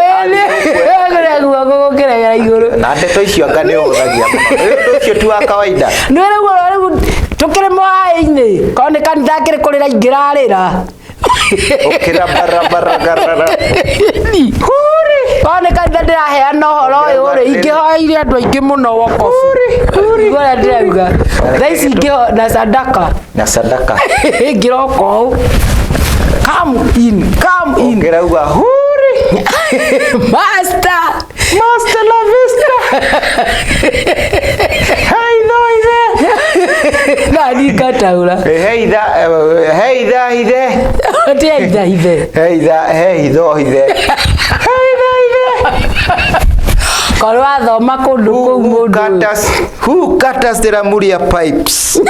Nĩ guoko gũkĩregera igũrũ. Na ndeto icio anga nĩ ũhũthagia mũno. Nĩ ũndũ ũcio ti wa kawaida. Nĩ rĩu rĩu tũkĩrĩ mwaĩ-inĩ, korwo nĩ kanitha akĩrĩ kũrĩra ingĩrarĩra. Ũkĩra barabara. Korwo nĩ kanitha ndĩraheana ũhoro ũyũ rĩ, ingĩhoeire andũ aingĩ mũno wokobu. Igua ũrĩa ndĩrauga. Thaa ici ingĩho na sadaka. Na sadaka. Ngĩroka ũũ. Come in, come in. Ũngĩrauga huri. Master. Master la vista. Hey thoithe. Na niĩ ngataũra. Hey tha hey tha hithe. Ti aitha ithe. Hey tha hey thoithe. Hey tha hithe. Korwo wathoma kũndũ kũu Who mũndũ. cut us? Who cut us the Ramuria pipes?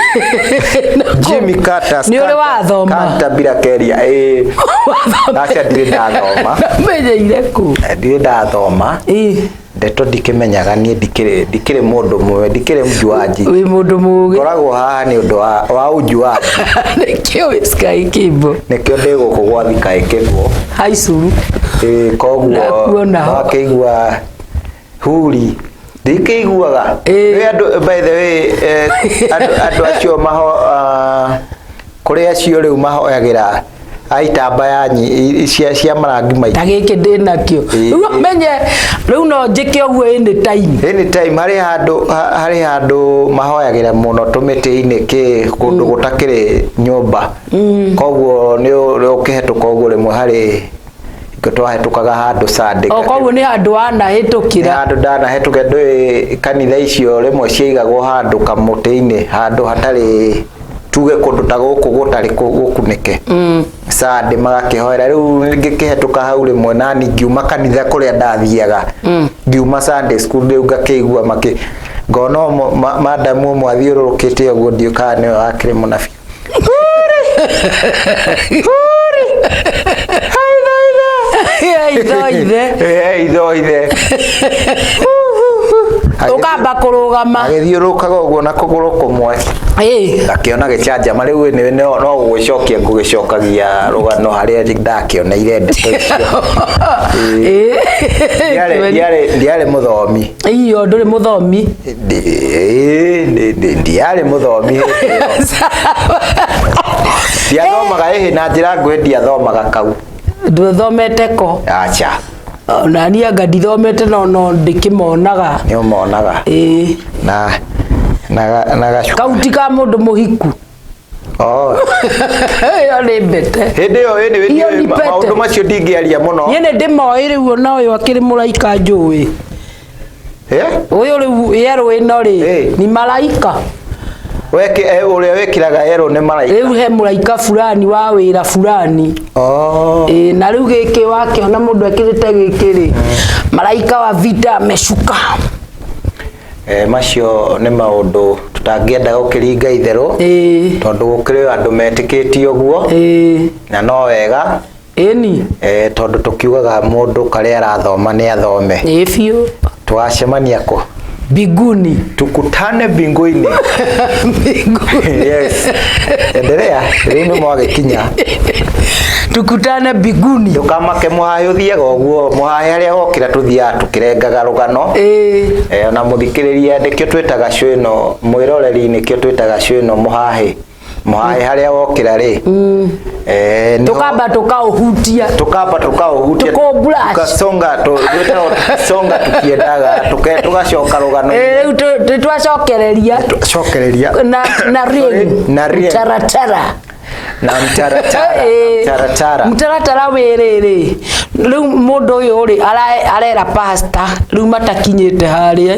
Jimmy Carter. Nĩ ũrĩ wathoma? Kanta bila keria. Eh. Aca ndirĩ ndathoma. Menyeire kũ? Ndirĩ ndathoma. Ĩ, Ndeto ndikĩmenyaga niĩ ndikĩrĩ ndikĩrĩ mũndũ mũwe ndikĩrĩ mjuaji. wĩ mũndũ mũgĩ. Ngoragwo haha nĩ ũndũ wa wa ujuaji. Nĩkĩo wĩ Sky Kimbo. Nĩkĩo ndĩ gũkũ gwa Thika ĩkĩgwo. Haicuru. Ĩĩ koguo Ndakuona ho. wakĩigua huri ndikĩiguaga. Ĩĩ. Nĩ andũ by the way andũ andũ acio maho ah, kũrĩ acio rĩu mahoyagĩra a itambaya cia cia marangi maingĩ. Ta gĩkĩ ndĩ nakĩo. Ĩ. Rĩu menye rĩu no njĩke ũguo anytime. Anytime harĩ handũ harĩ handũ mahoyagĩra mũno tũmĩtĩ-inĩ kĩ kũndũ gũtakĩrĩ nyũmba koguo nĩ ũkĩhetũka ũguo rĩmwe harĩ twahĩtũkaga handũ Sunday O koguo nĩ handũ nĩ wanahĩtũkĩra. handũ ndanahĩtũke ndũĩ kanitha icio rĩmwe ciaigagwo handũ kamũtĩ-inĩ handũ hatarĩ tuge kũndũ ta gũkũ gũtarĩ gũkunĩke Sunday magakĩhoera rĩu ngĩkĩhetũka hau rĩmwe nani ngiuma kanitha kũrĩa ndathiaga ngiuma Sunday school rĩu ngakĩigua makĩ ngona madamu ũmwe athiũrũrũkĩte ũguo ndiũ kana nĩwe wakĩrĩ mũnabii. Huri! Huri! Itho ithe. Itho ithe. Ũkamba kũrũgama. Agĩthiũrũrũkaga ũguo na kũgũrũ kũmwe. Ĩ. Ngakĩona gĩcanjama rĩu nĩ no gũgĩcokia ngũgĩcokagia rũgano harĩa ndakĩoneire ndeto icio. Ĩ. Ndiarĩ mũthomi. Iyo ndũrĩ mũthomi. Ndiarĩ mũthomi hĩndĩ ĩyo. Ndiathomaga ĩhĩ na njĩra nguhĩ ndiathomaga kau. Ndũthomete ko. Acha. Ona niĩ anga ndithomete no no ndĩkĩmonaga. Nĩ ũmonaga. Ĩ. Na na na gacuka. Kau ti ka mũndũ mũhiku. Oh. Ĩyo nĩ mbete. Hĩndĩ ĩyo ĩnĩ Iyo ni pete. maũndũ macio ndingĩaria mũno. Niĩ nĩ ndĩmoĩ rĩu ona ũyũ akĩrĩ mũraika njũĩ. Eh? Ũyũ rĩu yerũ ĩno rĩ Ĩ. ni malaika. Weke ũrĩa wĩkĩraga yerũ nĩ malaika. Rĩu he mũraika fulani wa wĩra fulani. Oh. Ĩ, na rĩu gĩkĩ wakĩona mũndũ ekĩrĩte gĩkĩ rĩ malaika wa vita ameshuka. Macio nĩ maũndũ tũtangĩenda gũkĩringa itherũ. Ĩ. Tondũ gũkĩrĩ andũ metĩkĩtie ũguo. Ĩ. Na no wega. Ĩni. Tondũ tũkiugaga mũndũ karĩa arathoma nĩ athome. Ĩ biũ. Tũgacemania kũ? Mbinguni. Tukutane mbinguni. Mbinguni. Yes. Endelea, rĩu nĩ mwagĩkinya. Tukutane mbinguni. Ndũkamake mũhaĩ ũthiaga ũguo, mũhaĩ harĩa wokĩra tũthiaga tũkĩrengaga rũgano. Ĩ. Ona mũthikĩrĩria nĩkĩo twĩtaga show ĩno, mwĩroreri nĩkĩo twĩtaga show ĩno mũhaĩ. Mũhaĩ harĩa wokĩra rĩ. Tukamba tukaũhutia. Tukamba tukaũhutia. Tukũbrush. Tukasonga twĩtagwo tukasonga tukiendaga, tugacoka rũgano. Rĩu twacokereria. Cokereria. Na na ring. Na ring. Mtaratara. Na mtaratara. Mtaratara. Mtaratara wĩ rĩrĩ. Rĩu mũndũ ũyũ rĩ arera pastor rĩu matakinyĩte harĩa.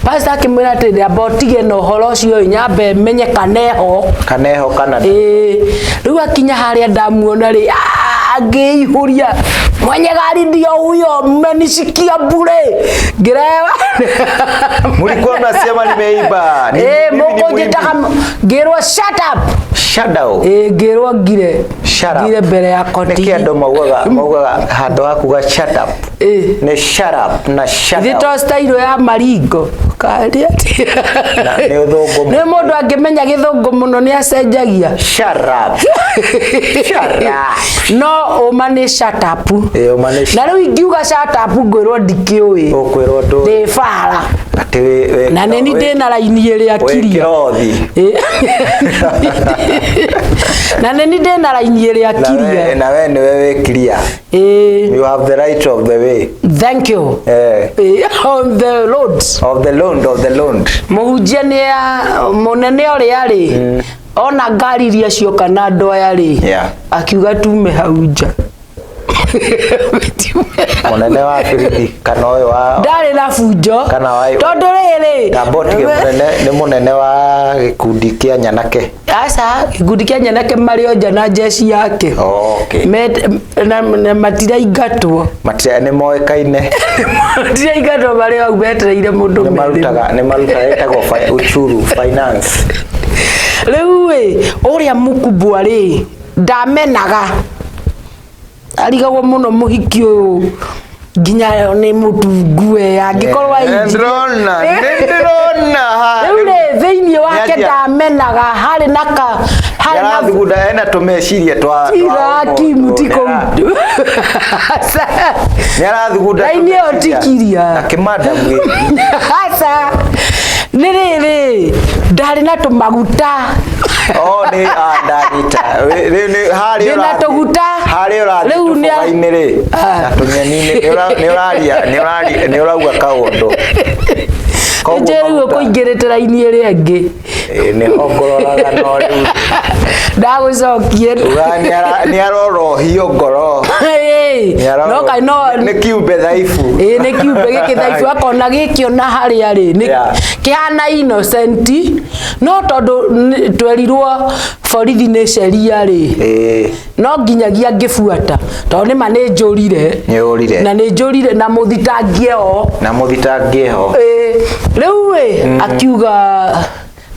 Pastor akĩmwĩra atĩrĩ amba ũtige na ũhoro ũcio ĩ nyambe menye kaneho. Kaneho kana. Ĩ rĩu akinya harĩa ndamuona rĩ ngĩihũria mwenye gari ndio huyo mmenishikia bure ngĩrewa. Mlikuwa mnasema nimeiba. Mũkũnjĩtaga ngĩrwo shut up. Shadow. Ngĩrwo ngire. Shut up. Ngire mbere ya koti. Nĩkĩ andũ maugaga handũ ha kuga shut up. Nĩ shut up na shut Ithe up. to style ya maringo. Karĩ atĩa? Na nĩ ũthũngũ. Nĩ mũndũ angĩmenya gĩthũngũ mũno nĩ acenjagia. Shut up. Shut up. No ũma nĩ shut up. Ĩ ũma nĩ Na rĩu ingiuga shut up ngwĩrwo ndikĩũĩ. Ũkwĩrwo ndũĩ. Ndĩ bara. Atĩ Na nĩ ni ndĩna raini ĩrĩa wĩ kiria. kĩrothi. Na nĩ ni ndĩna raini ĩrĩa Na we- kiria. na we nĩwe wĩ clear. Ĩĩ. You have the right of the way. Thank you. Eh. Ĩĩ, on the road. Of the loan, of the loan. Mũhunjia nĩ mũnene ũrĩa rĩ, ona ngari iria cioka na andũ aya rĩ, Yeah. akiuga tume hau nja. Mũnene wa birithi kana ũyũ wa Ndarĩ na bunjo. Kana wa- Tondũ rĩrĩ, Ndambotige mũnene nĩ mũnene wa gĩkundi kĩa nyanake. Aca, gĩkundi kĩa nyanake marĩ o nja na njeci yake. Okay. Na matiraingatwo. Matira nĩ moĩkaine. Matiraingatwo marĩ hau metereire mũndũ Nĩ merĩ. marutaga nĩ marutaga ĩtagwo uchuru finance. Rĩu ĩ, ũrĩa mũkubwa rĩ, ndamenaga. Arigagwo mũno mũhiki ũyũ nginya nĩ mũtungue angĩkorwo Nĩ ndĩrona, nĩ ndĩrona haha. Rĩu rĩ, thĩinĩ wake Nĩatĩa? ndamenaga, harĩ na ka harĩ na Nĩarathugunda ena tũmeciria twa twa Irakimu ũmũndũ. ti kũu. Nĩarathugunda Raini ĩyo tũmeciria. ti kiria. Na kĩmadamu gĩkĩ. Aca, nĩ rĩrĩ, ndarĩ na tũmaguta. Oh, nĩ ah, ndanyita. Rĩu nĩ harĩa Ndĩna ũrathiĩ- tũguta. Harĩa ũrathiĩ Rĩu nĩ- tũboga-inĩ rĩ, Ah. na tũnyeni-inĩ, nĩ ũra- nĩ ũraria nĩ ũraria nĩ ũrauga kaũndũ. Koguo Nĩnjũĩ rĩu maguta- ũkũingĩrĩte raini ĩrĩa ĩngĩ. Ĩ, nĩho ngũroraga no rĩu Ndagũcokie. ugaga nĩ arorohio ngoro. Ĩĩ, Nĩ aroro- no kaĩ no nĩ kiumbe dhaifu. Ĩĩ, nĩ kiumbe gĩkĩ dhaifu akona gĩkĩ ona harĩa rĩ nĩ Yeah. kĩhana innocent, no tondũ twerirwo borithi nĩ sheria rĩ, Ĩĩ, no nginyagia ngĩbuata tondũ nĩma nĩ njũrire. Nĩ ũrire. Na nĩ njũrire na mũthitangie o. Na mũthitangie ho. Ĩĩ, rĩu ĩ, akiuga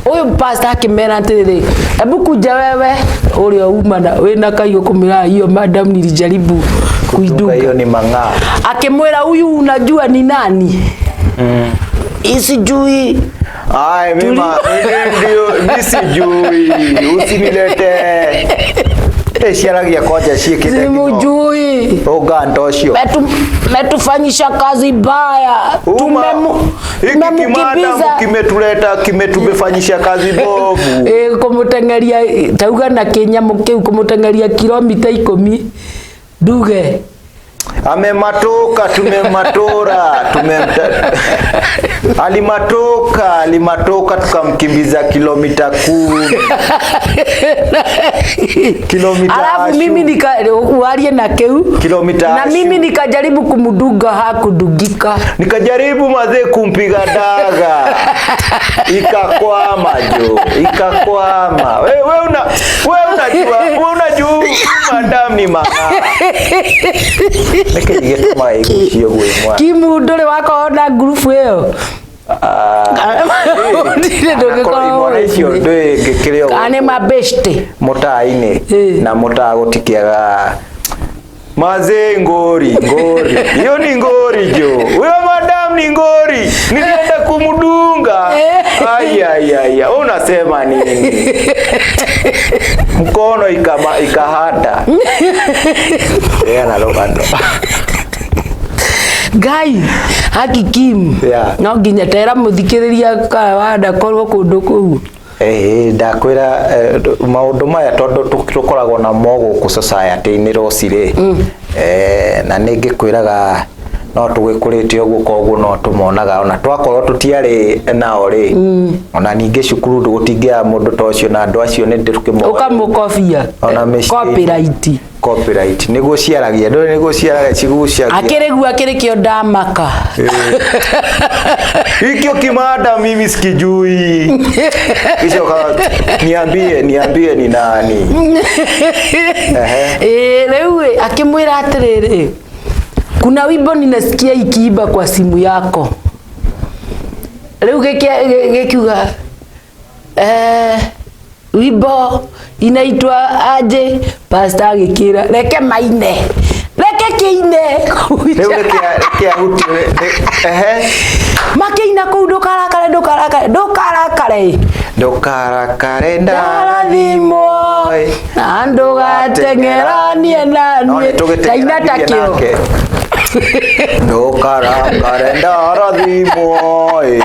ũyũ pastor akĩmera atĩrĩrĩ, hebu kuja wewe ũrĩa uma na wĩna kaiyũ kũmĩra hiyo madam nilijaribu Kutunga kuidunga. hiyo ni mang'aa. Akimwĩra huyu unajua ni nani? Isijui. Ai, mimi mimi ndio mimi sijui. Usinilete. Eh, ciaragia kwanja ciĩkĩte Simujui. ũganda ũcio. Metufanyisha kazi mbaya. Uma, hiki kimadamu Tumemkimbiza. kimetuleta kimetumefanyisha kazi bovu. Ĩ, kũmũteng'eria tauga na kĩnyamũ kĩu kũmũteng'eria kilomita 10 nduge. Amematoka, tumematora, tumemta alimatoka, alimatoka tukamkimbiza kilomita 10. Kilomita Alafu ashu. mimi nika warie na kĩu Kilomita na ashu. mimi nikajaribu kumdunga hakudungika. Nikajaribu mazee kumpiga daga ikakwama jo, ikakwama. We, we una we unajua we unajua madam ni mang'aa. Nĩkĩ gĩtũmaga igucio gwĩ mwana? Kimu ndũrĩ wakorwo na ngurubu ĩyo? Ndirĩ ndũngĩkorwo Imwana icio ũĩ. ndũĩ ngĩkĩrĩ o Kana nĩ mabeshte. mũtaa-inĩ Ĩ. na mũtaa gũtikĩaga mazee ngori ngori hiyo ni ngori jo, huyo madam ni ngori, nilienda kumdunga. Ai, ai, ai, ai, unasema nini? Mkono ikahata. Yeye anarogano. Ngai haki Kim. Yeah. No nginya tera mũthikĩrĩria kana wanakorwo kũndũ kũu. Eh, ndakwĩra maũndũ maya tondũ tũkoragwo namo gũkũ society-inĩ rũci-rĩ, na nĩ ngĩkwĩraga no tũgĩkũrĩte ũguo koguo no tũmonaga ona twakorwo tũtiarĩ nao rĩ, ona ningĩ cukuru gũtingĩaga mũndũ ta ũcio na andũ acio nĩ tũkĩmoĩ. Ũkamũkobia. Ona mĩciĩ-inĩ. Copyright. Copyright nĩguo ciaragia ndũĩ nĩguo ciaragia cigucagia. Akĩrĩ guo akĩrĩ kĩo ndamaka. Hikyo kimada mimi sikijui. Kisha niambie niambie ni nani. Ehe. Ĩĩ, rĩu ĩ, akĩmwĩra atĩrĩrĩ, kuna wimbo ninasikia ikiimba kwa simu yako. Rĩu gĩkiuga wimbo inaitwa aje? Pastor agĩkĩra reke maine, reke kĩine. Rĩu nĩkĩahuti ehe. Makĩina kũu ndũkarakare, ndũkarakare, ndũkarakare. Ndũkarakare Ndarathimwo na ndũgateng'eranie na No niĩ. Taina ta nĩtũgĩteng'eranirie kĩo. nake. Ndũkarakare ndarathimwo ĩ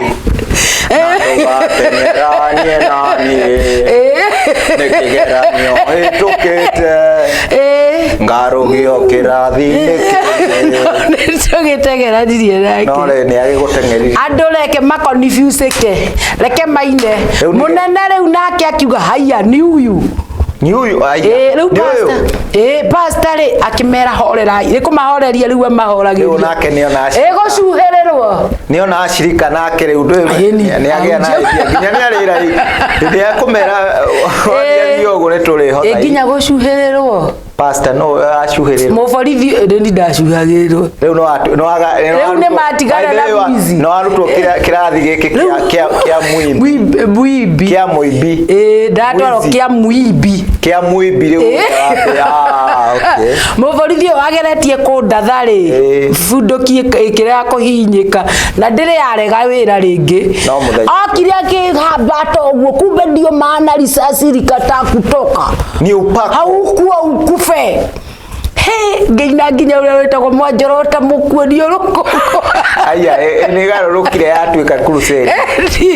na ndũgateng'eranie na niĩ nĩ kĩgeranio hĩtũkĩte ngarũgio kĩrathi-inĩ kĩngĩ. Nĩtũgĩteng'eranirie nake. No rĩ nĩ agĩgũteng'eririe. Andũ reke makonifusĩke, reke maine. Rĩu nĩ- Mũnene rĩu nake akiuga haiya ni huyu. Ni huyu aya. Ĩĩ, rĩu Ni ũyũ. pastor ĩĩ pastor rĩ akĩmera horerai nĩ kũmahoreria rĩu amahoragĩria. Rĩu nake nĩona Ĩĩ gũcuhĩrĩrwo. Nĩona acirika nake rĩu ndũĩ Ĩni. nĩ agĩa na idea nginya nĩ arĩra hĩndĩ ya kũmera Ĩĩ. ũguo nĩ tũrĩhota Ĩĩ nginya gũcuhĩrĩrwo. Pastor no acuhĩrĩrwo. Mũborithi ĩrĩ ndacuhagĩrĩrwo. Rĩu no atu- no aga Rĩu nĩ matigana na busy. no arutwo kĩrathi gĩkĩ kĩa kĩa mũimbi. Mũimbi. Kĩa mũimbi. Ĩĩ ndatwarwo Mũici. kĩa mũimbi. Kĩa mũimbi rĩu. Ĩĩ. Ah, okay. Mũborithi ũyũ ageretie kũndatha rĩ Ĩĩ. bunduki ĩkĩrega kũhihinyĩka na ndĩrĩ yarega wĩra rĩngĩ. No mũthenya. Okire akĩhambata ũguo kumbe ndio maana risasi likataa kutoka. Ni upako. Haukuwa ukufe. He ngĩina nginya ũrĩa wĩtagwo Mwanjorota mũkuo nĩ ũrũkũngũ. Aya, nĩ garũrũkire yatuĩka crusade.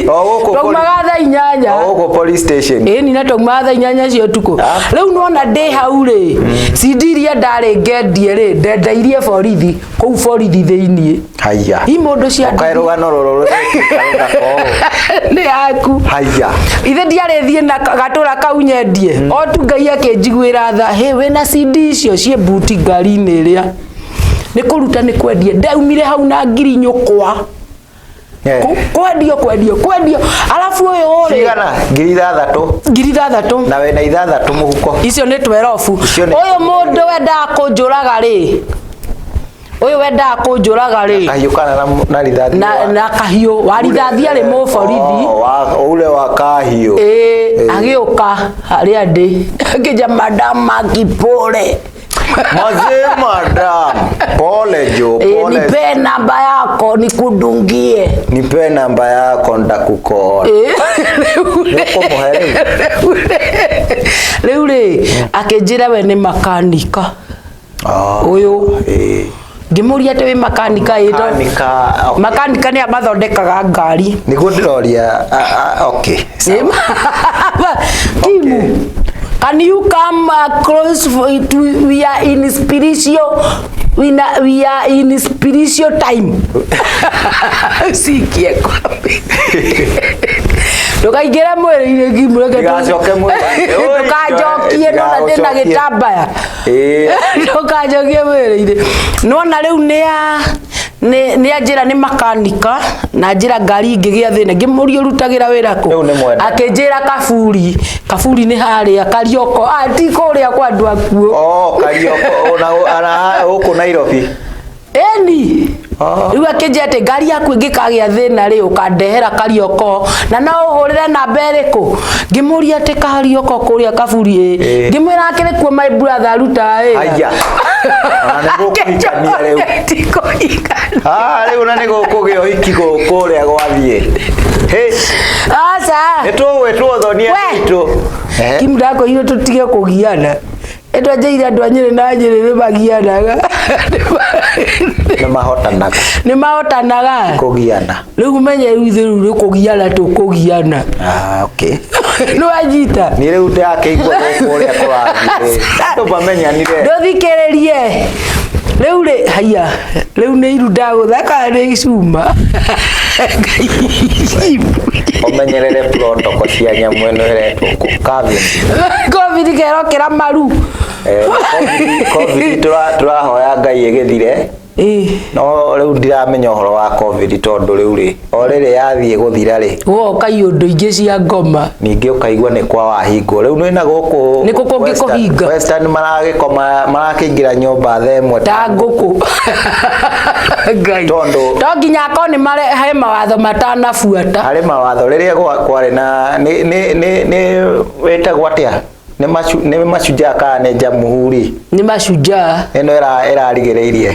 O gũkũ Twaumaga thaa 8. O gũkũ police station. Ĩni na twaumaga thaa 8 cia ũtukũ. Ah. Rĩu nĩwona ndĩ hau rĩ, CD iria ndarĩ ngendie rĩ, ndendeirie borithi kũu borithi thĩiniĩ. Haiya. I mũndũ cia Ũkae rũgano rũrũ rũrekĩka rũthaka ũũ. nĩ yaku. Haiya. Ithe ndiarĩ thiĩ na gatũra kau nyendie. O tu Ngai akĩnjiguĩra tha, hĩ wĩna CD icio ciĩ mbuti ngari-inĩ ĩrĩa. Nĩ kũruta nĩ kwendia. Ndaumire hau na ngiri nyũkwa. Kwendio kwendio kwendio. Arabu ũyũ rĩ. Cigana? 6,000. 6,000. Na wĩna 6 mũhuko. Icio nĩ twerobu. Icio nĩ- Ũyũ mũndũ wendaga kũnjũraga rĩ. Ũyũ wendaga kũnjũraga rĩ. Kahiũ kana na rithathi. Na kahiũ. Wa rithathi arĩ mũborithi. Oh, ule wa kahiũ. Ĩĩ, agĩũka harĩa ndĩ. Akĩnja madam akipole. Mazee madam. Pole jo, pole. Nipe namba yako nikudungie. Nipe namba yako ndakukora. Nĩũkũmũhe rĩu? Rĩu rĩ, akĩnjĩra we nĩ makanika. Ũyũ. Ngĩmũria atĩ wĩ makanika ĩ, tondũ Makanika, okay. Makanika nĩ amathondekaga ngari. Nĩguo ndĩroria, okay, sawa. Kimu. Can you come close for it? We are in spiritual, we na, we are in spiritual time. Sikie kwambi. Ndũkaingĩre mwĩrĩ-inĩ Kimu, reke Ndigacoke mwĩrĩ-inĩ. Oi, Ndũkanjokie, nona ndĩna ndigacokie. gĩtambaya. Ĩĩ. Ndũkanjokie mwĩrĩ-inĩ. Nona rĩu nĩ anjĩra nĩ makanika na njĩra ngari ingĩgĩa thĩna ngĩmũria ũrutagĩra wĩra kũ? Rĩu nĩ mwene. Akĩnjĩra Kaburi. Kaburi nĩ harĩa Karioko. Ah, ti kũrĩa kwa andũ akuũ. Oh, Karioko, ona gũkũ Nairobi. Ĩni. Oh. Rĩu akĩnjĩra atĩ ngari yaku ĩngĩkagĩa thĩna rĩ, ũkandehera Karioko na no ũhũrĩre namba ĩrĩkũ? Ngĩmũria atĩ Karioko kũrĩa Kaburi ĩ. Ĩ. Ngĩmwĩra akĩrĩ kuo my brother arutaga wĩra. Haiya. Ona nĩ gũkũhikania rĩu. Ti kũhikania. Ah, rĩu na nĩ gũkũgĩa ũhiki kũrĩa gwathiĩ. Hĩ. Aca. Nĩ tũgwĩtwo thonia We. witũ. Kimu ndakwĩrire tũtige kũgiana. Ĩtwanjĩire andũ a Nyĩrĩ na Nyĩrĩ nĩ magianaga. Nĩ mahotanaga. Nĩ mahotanaga. Kũgiana. Rĩu menye rĩu ithuĩ rĩu nĩ kũgiana tũkũgiana. Ah, okay. Nĩ wanyita? Niĩ rĩu ndĩrakĩigua gũkũ ũrĩa kũrathiĩ. Andũ mamenyanire. Ndũthikĩrĩrie. Rĩu rĩ, haiya, rĩu nĩ iru ndagũtha kana nĩ cuma? Ũmenyerere protocol cia nyamũ ĩno ĩretwo COVID. Covid kerokĩra maru. Covid tũrahoya Ngai ĩgĩthire. No rĩu ndiramenya ũhoro wa Covid tondũ rĩu rĩ, o rĩrĩ yathiĩ gũthira rĩ. Gũgoka iũndũ ingĩ cia ngoma. Ningĩ ũkaigua nĩ kwa wahingwo. Rĩu nĩ na gũkũ Nĩ kũ kũngĩ kũhinga? Western maragĩkoma, marakĩingĩra nyũmba thaa ĩmwe Ta ngũkũ. Ngai. Tondũ To nginya akorwo nĩ mare, he mawatho matanabuata. Harĩ mawatho rĩrĩa kwarĩ na nĩ wĩtagwo atĩa? Nĩ mashujaa kana nĩ jamhuri? Nĩ mashujaa. Ĩno ĩrarigĩrĩirie.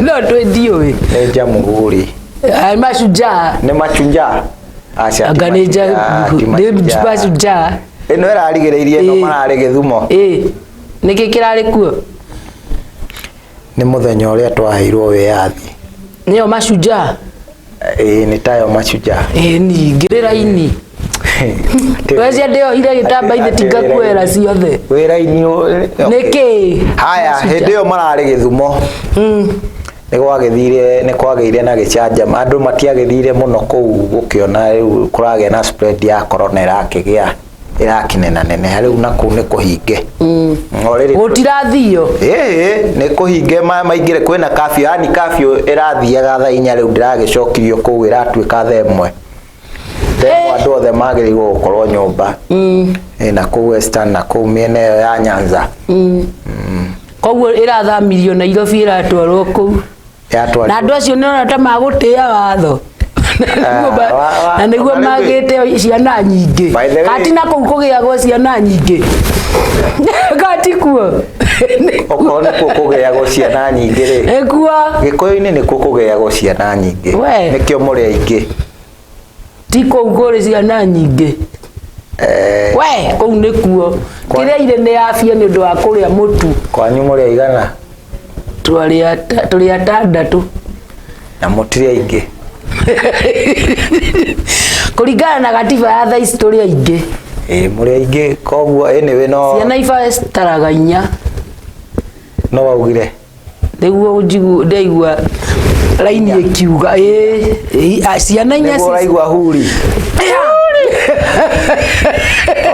No twĩ ndiũĩ. Nĩ jamhuri. Nĩ mashujaa. Nĩ machunjaa? Aca, ti Anga nĩ mashujaa, ti nĩ mashujaa. mashujaa. Ĩno ĩrarigĩrĩirie ĩno mararĩ Gĩthumo. Nĩkĩ kĩrarĩ kuo? Nĩ mũthenya ũrĩa twaheirwo wĩyathi. Nĩyo Mashujaa? Ĩĩ, nĩ tayo Mashujaa. Ĩĩ, ningĩ rĩ raini. Wecia ndĩohire gĩtamba ithe tinga kuoera ciothe. Wĩra-inĩ. Nĩkĩ? Haya, hĩndĩ ĩyo mararĩ Gĩthumo. Nĩ gwagĩthire, nĩ kwagĩire na gĩcanjama, andũ matiagĩthire mũno kũu gũkĩona rĩu kũragĩa na spread ya corona ĩrakĩgĩa ĩrakĩnenaneneha rĩu na kũu nĩ kũhinge. O rĩrĩ Gũtirathio. Ĩĩ, nĩ kũhinge maingĩre kwĩna curfew, yani curfew ĩrathiaga thaa 4 rĩu ndĩragĩcokirio kũu ĩratuĩka thaa 1. Thaa 1 andũ othe magĩrĩirwo gũkorwo nyũmba. Ĩ, na kũu Western na kũu mĩena ĩyo ya Nyanza. Koguo ĩrathamirio Nairobi ĩratwarwo kũu. Yatwarirwo. Na andũ acio nĩ ona ta magũtĩa watho. Na nĩguo magĩte ciana nyingĩ. By the way- Kati na kũu kũgĩagwo ciana nyingĩ. Kati kuo. Okorwo nĩkuo kũgĩagwo ciana nyingĩ rĩ. Nĩkuo. Gĩkũyũ-inĩ nĩkuo kũgĩagwo ciana nyingĩ. We. Nĩkĩo mũrĩ aingĩ. Ti kũu kũrĩ ciana nyingĩ. We, kũu nĩkuo. Kĩrĩa irĩ nĩ afia nĩ ũndũ wa kũrĩa mũtu. Kwanyu mũrĩ aigana? Tũrĩ atandatũ. Na mũtirĩ aingĩ. Kũringana na gatiba ya thaa ici tũrĩ aingĩ. Ĩĩ, mũrĩ aingĩ koguo anyway no Ciana ibataraga inya. No waugire. Nĩguo ndaigua raini ĩkiuga ĩĩ, ciana inya. Nĩguo ũraigua huri.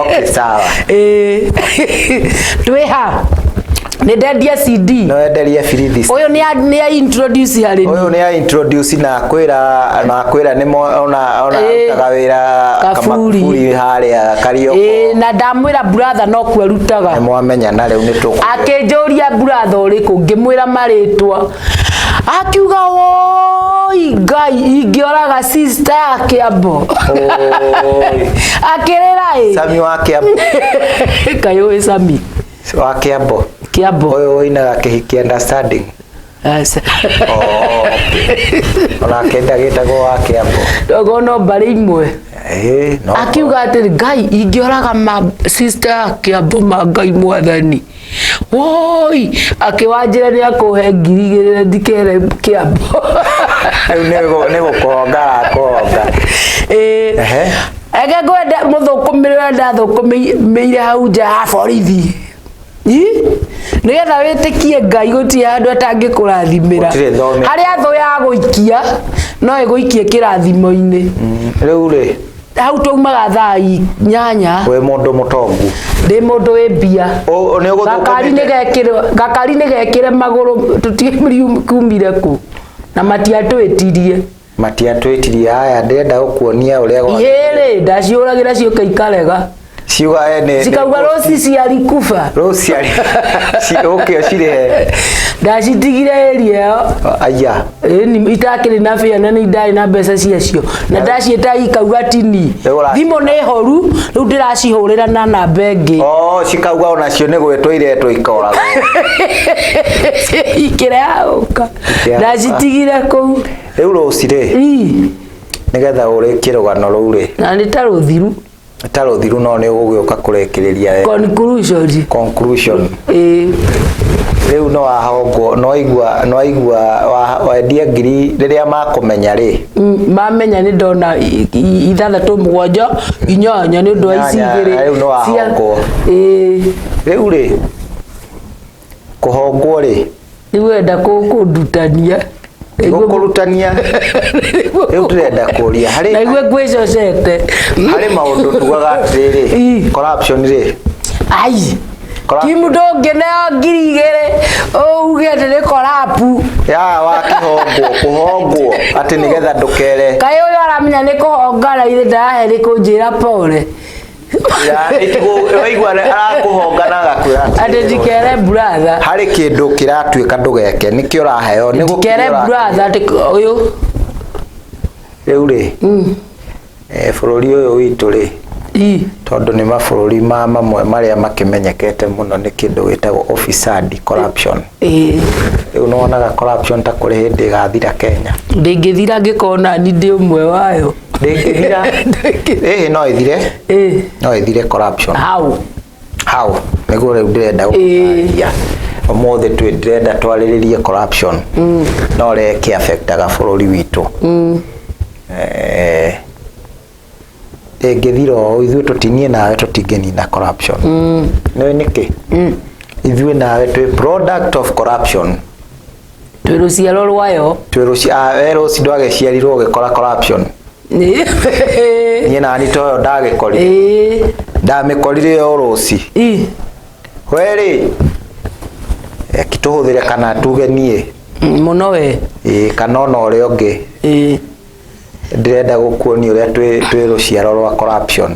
Okay, sawa. Ĩĩ. Twĩ ha? Nĩ ndendia CD. No enderie birithi. Ũyũ nĩ a introduce harĩ Ũyũ nĩ a introduce na akwĩra na akwĩra nĩ ona ona arutaga wĩra Kaburi. Kamakuburi harĩa Karioko. Ĩĩ, na ndamwĩra brother no kuo arutaga. Nĩ mwamenyana rĩu nĩ tũkũ. Akĩnjũria brother ũrĩkũ, ngĩmwĩra marĩtwa. Akiuga woi Ngai ingĩoraga sister ya Kĩambo. Oi. Akĩrĩra ĩ. Sami wa Kĩambo. Kaĩ ũĩ Sami? Wa Kĩambo. Kĩambo. Ũyũ ũinaga kĩhiki understanding. Aca. Oh, okay. Onake ndagĩtagwo wa Kĩambo. Ndogo no mbarĩ imwe. Ĩĩ, no. Akiuga atĩrĩ Ngai ingĩoraga ma sister ya Kĩambo ma Ngai mwathani. Woi, akĩwanjĩra nĩ akũhe 2,000 ndikere Kĩambo. Rĩu nĩ gũkũhonga arakũhonga. Ĩĩ. Ehe. Eke ngwenda mũthũkũmĩre ũrĩa ndathũkũmĩire hau nja ya borithi. Ĩ? Nĩgetha wĩtĩkie Ngai gũtirĩ handũ atangĩkũrathimĩra. Gũtirĩ thome. Harĩa thũ yagũikia no ĩgũikie kĩrathimo-inĩ. Rĩu rĩ, Hau twaumaga thaa 8. Wĩ mũndũ mũtongu. Ndĩ mũndũ wĩ mbia. Nĩ ũgũthũkũmĩte? Gakari nĩ gekĩre magũrũ tũtikumire kũ na matiatwĩtirie. Matiatwĩtirie. Haya, ndĩrenda gũkuonia ũrĩa gwa- Ihĩĩ rĩ, ndaciũragĩra ciũka ikarega. Ciuga nĩ Cikauga rũci ciarikuba. Rũci ũke ũcirĩhe. Ndacitigire area ĩyo. Aya. Ĩni itakĩrĩ na bĩa na nĩ ndarĩ na mbeca ciacio. Na ndaciĩta ikauga tini. Rĩu ũraci- Thimũ nĩ horu, rĩu ndĩracihũrĩra na namba ĩngĩ. Oh, cikauga onacio nĩ gwĩtwo iretwo ikoragwo. Ikĩrega gũka. Ikĩrega. Ndacitigire kũu. Rĩu rũci rĩ, Ii, nĩgetha ũrĩkie rũgano rũu rĩ, na nĩ ta rũthiru. ta rũthiru no nĩ ũgũgĩũka kũrĩkĩrĩria wega. Conclusion. Conclusion. Ĩĩ. Rĩu no wahongwo, no waigua, no waigua, wendia ngiri rĩrĩa makũmenya rĩ. Mamenya nĩ ndona 6 7 8 nĩ ũndũ wa ici Inyanya, igĩrĩ. rĩu nĩ wahongwo. Ĩĩ. Rĩu rĩ, kũhongwo rĩ. Rĩu wenda kũndutania. Gũkũrutania. Rĩu ndĩrenda kũria harĩ Naigua ngwĩcocete. Harĩ maũndũ tugaga atĩrĩrĩ, Ii. corruption rĩ. Ai. Corrupt. Kimu ndũngĩneo 2,000 uge atĩ nĩ korapu. Ya wakĩhongwo, kũhongwo atĩ nĩgetha ndũkere. Kaĩ ũyũ aramenya nĩ kũhonga na ithe ndarahe nĩ kũnjĩra pole. Ya, waigua arakũhonga na agakwĩra Atĩ atĩrĩrĩ, ndikere brother. Harĩ kĩndũ kĩratuĩka ndũgeke, nĩkĩo ũraheo, nĩ gũkĩria Ndikere ũrakĩria. brother atĩ ũyũ. Rĩu rĩ, bũrũri ũyũ witũ rĩ, tondũ nĩ mabũrũri ma mamwe marĩa makĩmenyekete mũno nĩ kĩndũ gĩtagwo ufisadi, corruption. Rĩu nĩ wonaga corruption ta kũrĩ hĩndĩ ĩgathira Kenya? Ndĩngĩthira ngĩkorwo nani ndĩ ũmwe wayo. Ndĩngĩthira. Ĩhĩ, no ĩthire. No ĩthire corruption. How? How? Nĩguo rĩu ndĩrenda gũkũtarĩria. Ũmũthĩ twĩ ndĩrenda twarĩrĩrie corruption na ũrĩa ĩkĩ affectaga bũrũri witũ. Ĩngĩthira ũũ, ithuĩ tũtinie nawe tũtingĩnina corruption. Nĩũĩ nĩkĩ? Ithuĩ nawe twĩ product of corruption. Twĩ rũciaro rwayo. Twĩ we rũci ndwagĩciarirwo ũgĩkora corruption. Niĩ nani toyo ndagĩkorire. Ndamĩkorire o rũci. We rĩ, reke tũhũthĩre kana tuge niĩ. Mũno we. Ĩĩ, kana ona ũrĩa ũngĩ. Ndĩrenda gũkuonia ũrĩa twĩ rũciaro rwa corruption.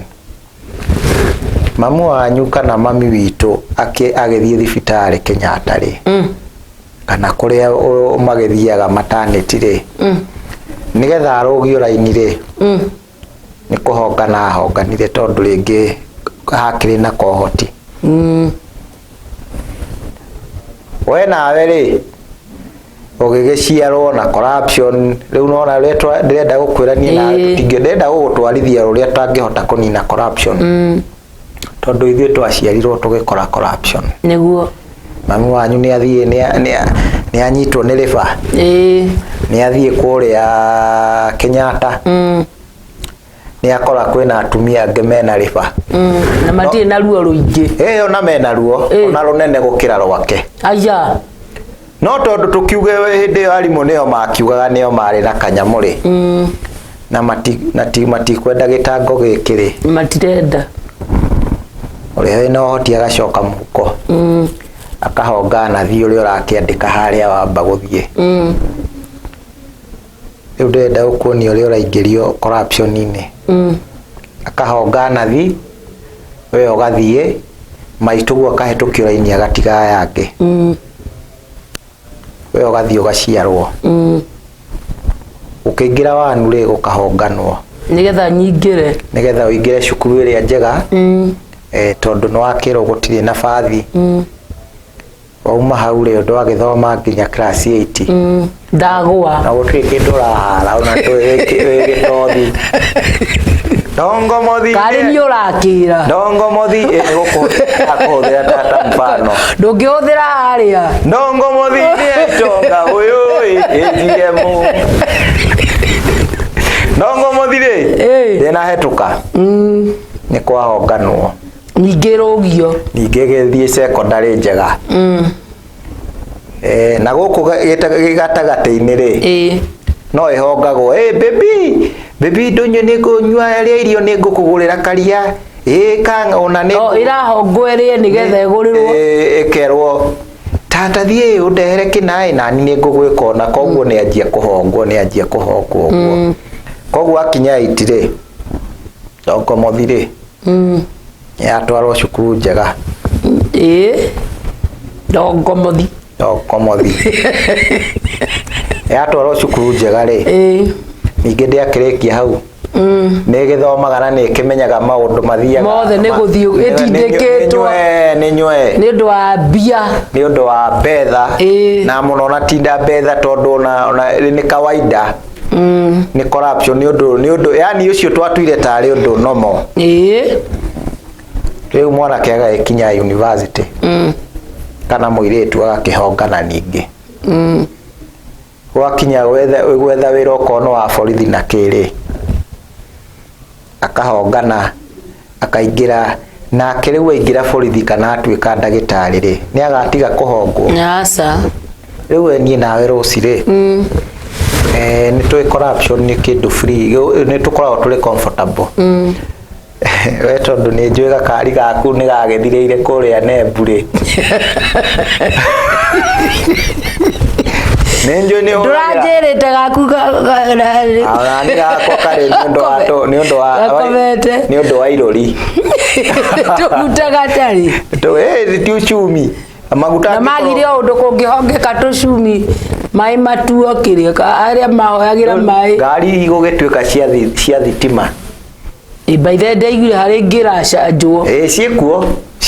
Mamu wanyu kana mami witũ agĩthiĩ thibitarĩ Kenyatta rĩ, kana kũrĩa magĩthiaga maternity rĩ, nĩgetha arũgio raini rĩ, nĩ kũhongana ahonganire tondũ rĩngĩ hakĩrĩ na kohoti. We nawe rĩ, ũgĩgĩciarwo na corruption. Rĩu nona ũrĩa ndĩrenda gũkwĩra niĩ nawe, ndĩrenda gũgũtwarithia ũrĩa tangĩhota kũnina corruption, tondũ ithuĩ twaciarirwo tũgĩkora corruption. Nĩguo. Mami wanyu nĩ athiĩ nĩ anyitwo nĩ rĩba, nĩ athiĩ kũrĩa Kenyatta, nĩ akora kwĩna atumia angĩ mena rĩba. Na matirĩ na ruo rũingĩ. Ĩyo na mena ruo ona rũnene gũkĩra rwake. Aya. No tondũ tũkiuge hĩndĩ ĩyo arimũ nĩo makiugaga nĩo marĩ na kanyamũ rĩ, na matikwenda gĩtango gĩkĩ rĩ, matirenda. Ũrĩa wĩna ũhoti agacoka mũhuko, akahonga nathi ũrĩa ũrakĩandĩka harĩa wamba gũthiĩ. Rĩu ndĩrenda gũkuonia ũrĩa ũraingĩrio corruption-inĩ. Akahonga nathi, we ũgathiĩ maitũguo akahĩtũkio raini agatiga aya angĩ. We ũgathiĩ ũgaciarwo. Ũkĩingĩra wanu rĩ, gũkahonganwo. Nĩgetha nyingĩre. Nĩgetha ũingĩre cukuru ĩrĩa njega, tondũ nĩ wakĩrwo gũtirĩ nabathi. Wauma hau rĩ, ndwagĩthoma nginya class 8. Ndagũa. Na gũtirĩ kĩndũ ũrahara ona wĩ gĩtothi. Ndongo mothi. Karĩ niĩ ũrakĩra. Ndongo mothi nĩ gũkũhũthĩra ta mfano. Ndũngĩhũthĩra harĩa. Ndongo mothi nĩ etonga ũyũ ATM. Ndongo mothi rĩ, ndĩnahetũka. Nĩ kwahonganwo. Ningĩ rũgio. Ningĩ gĩthiĩ secondary njega. Na gũkũ gatagatĩ-inĩ rĩ, no ĩhongagwo, baby, baby ndũnyue nĩ ngũnyua rĩa irio nĩ ngũkũgũrĩra karia. Ka ona nĩ ĩrahongwo ĩrĩe nĩgetha ĩgũrĩrwo. Ĩkerwo tata thiĩ ũndehere kĩnaĩ nani nĩ ngũgwĩka ona koguo nĩ anjia kũhongwo, nĩ anjia kũhongwo ũguo. Koguo akinya 8 rĩ, Ndongomothi rĩ, yatwarwo cukuru njega. Ndongomothi. Ndongomothi. Yatwarwo cukuru njega rĩ, ningĩ ndĩakĩrĩkia hau. Nĩ ĩgĩthomaga na nĩ ĩkĩmenyaga maũndũ mathiaga. Mothe nĩ gũthiĩ ĩtindĩkĩtwo. Nĩ nywe. Nĩ ũndũ wa mbia. Nĩ ũndũ wa betha. Na mũno na tinda betha tondũ ona nĩ kawaida. Nĩ corruption, nĩ ũndũ yani ũcio twatuire tarĩ ũndũ normal. Rĩu mwanake agagĩkinya university, kana mũirĩtu agakĩhongana ningĩ. Gwakinya gwetha wĩra okorwo nĩ wa borithi na kĩrĩ, akahongana akaingĩra nake. Rĩu aingĩra borithi kana atuĩka ndagĩtarĩ rĩ, nĩ agatiga kũhongwo? Aca. Rĩu we niĩ nawe rũci rĩ, nĩ tũĩ corruption nĩ kĩndũ free, nĩ tũkoragwo tũrĩ comfortable. We tondũ nĩ njũĩ gakari gaku nĩ gagĩthirĩire kũrĩa Nembu rĩ, nĩ njũĩ nĩ ũhũthagĩra. Ndũranjĩrĩte gaku. Ona nĩ gakwa karĩ nĩ ũndũ wa Gakomete. Nĩ ũndũ wa irũri. Tũguta gatarĩ. Ti uchumi maguta. Na magire o ũndũ kũngĩhongeka tũcumi maĩ matuo kĩrĩa arĩa mahoyagĩra maĩ. Ngari igũgĩtuĩka cia thitima. By the way, ndaiguire harĩ ngĩracanjwo. Ĩ, ciĩkuo.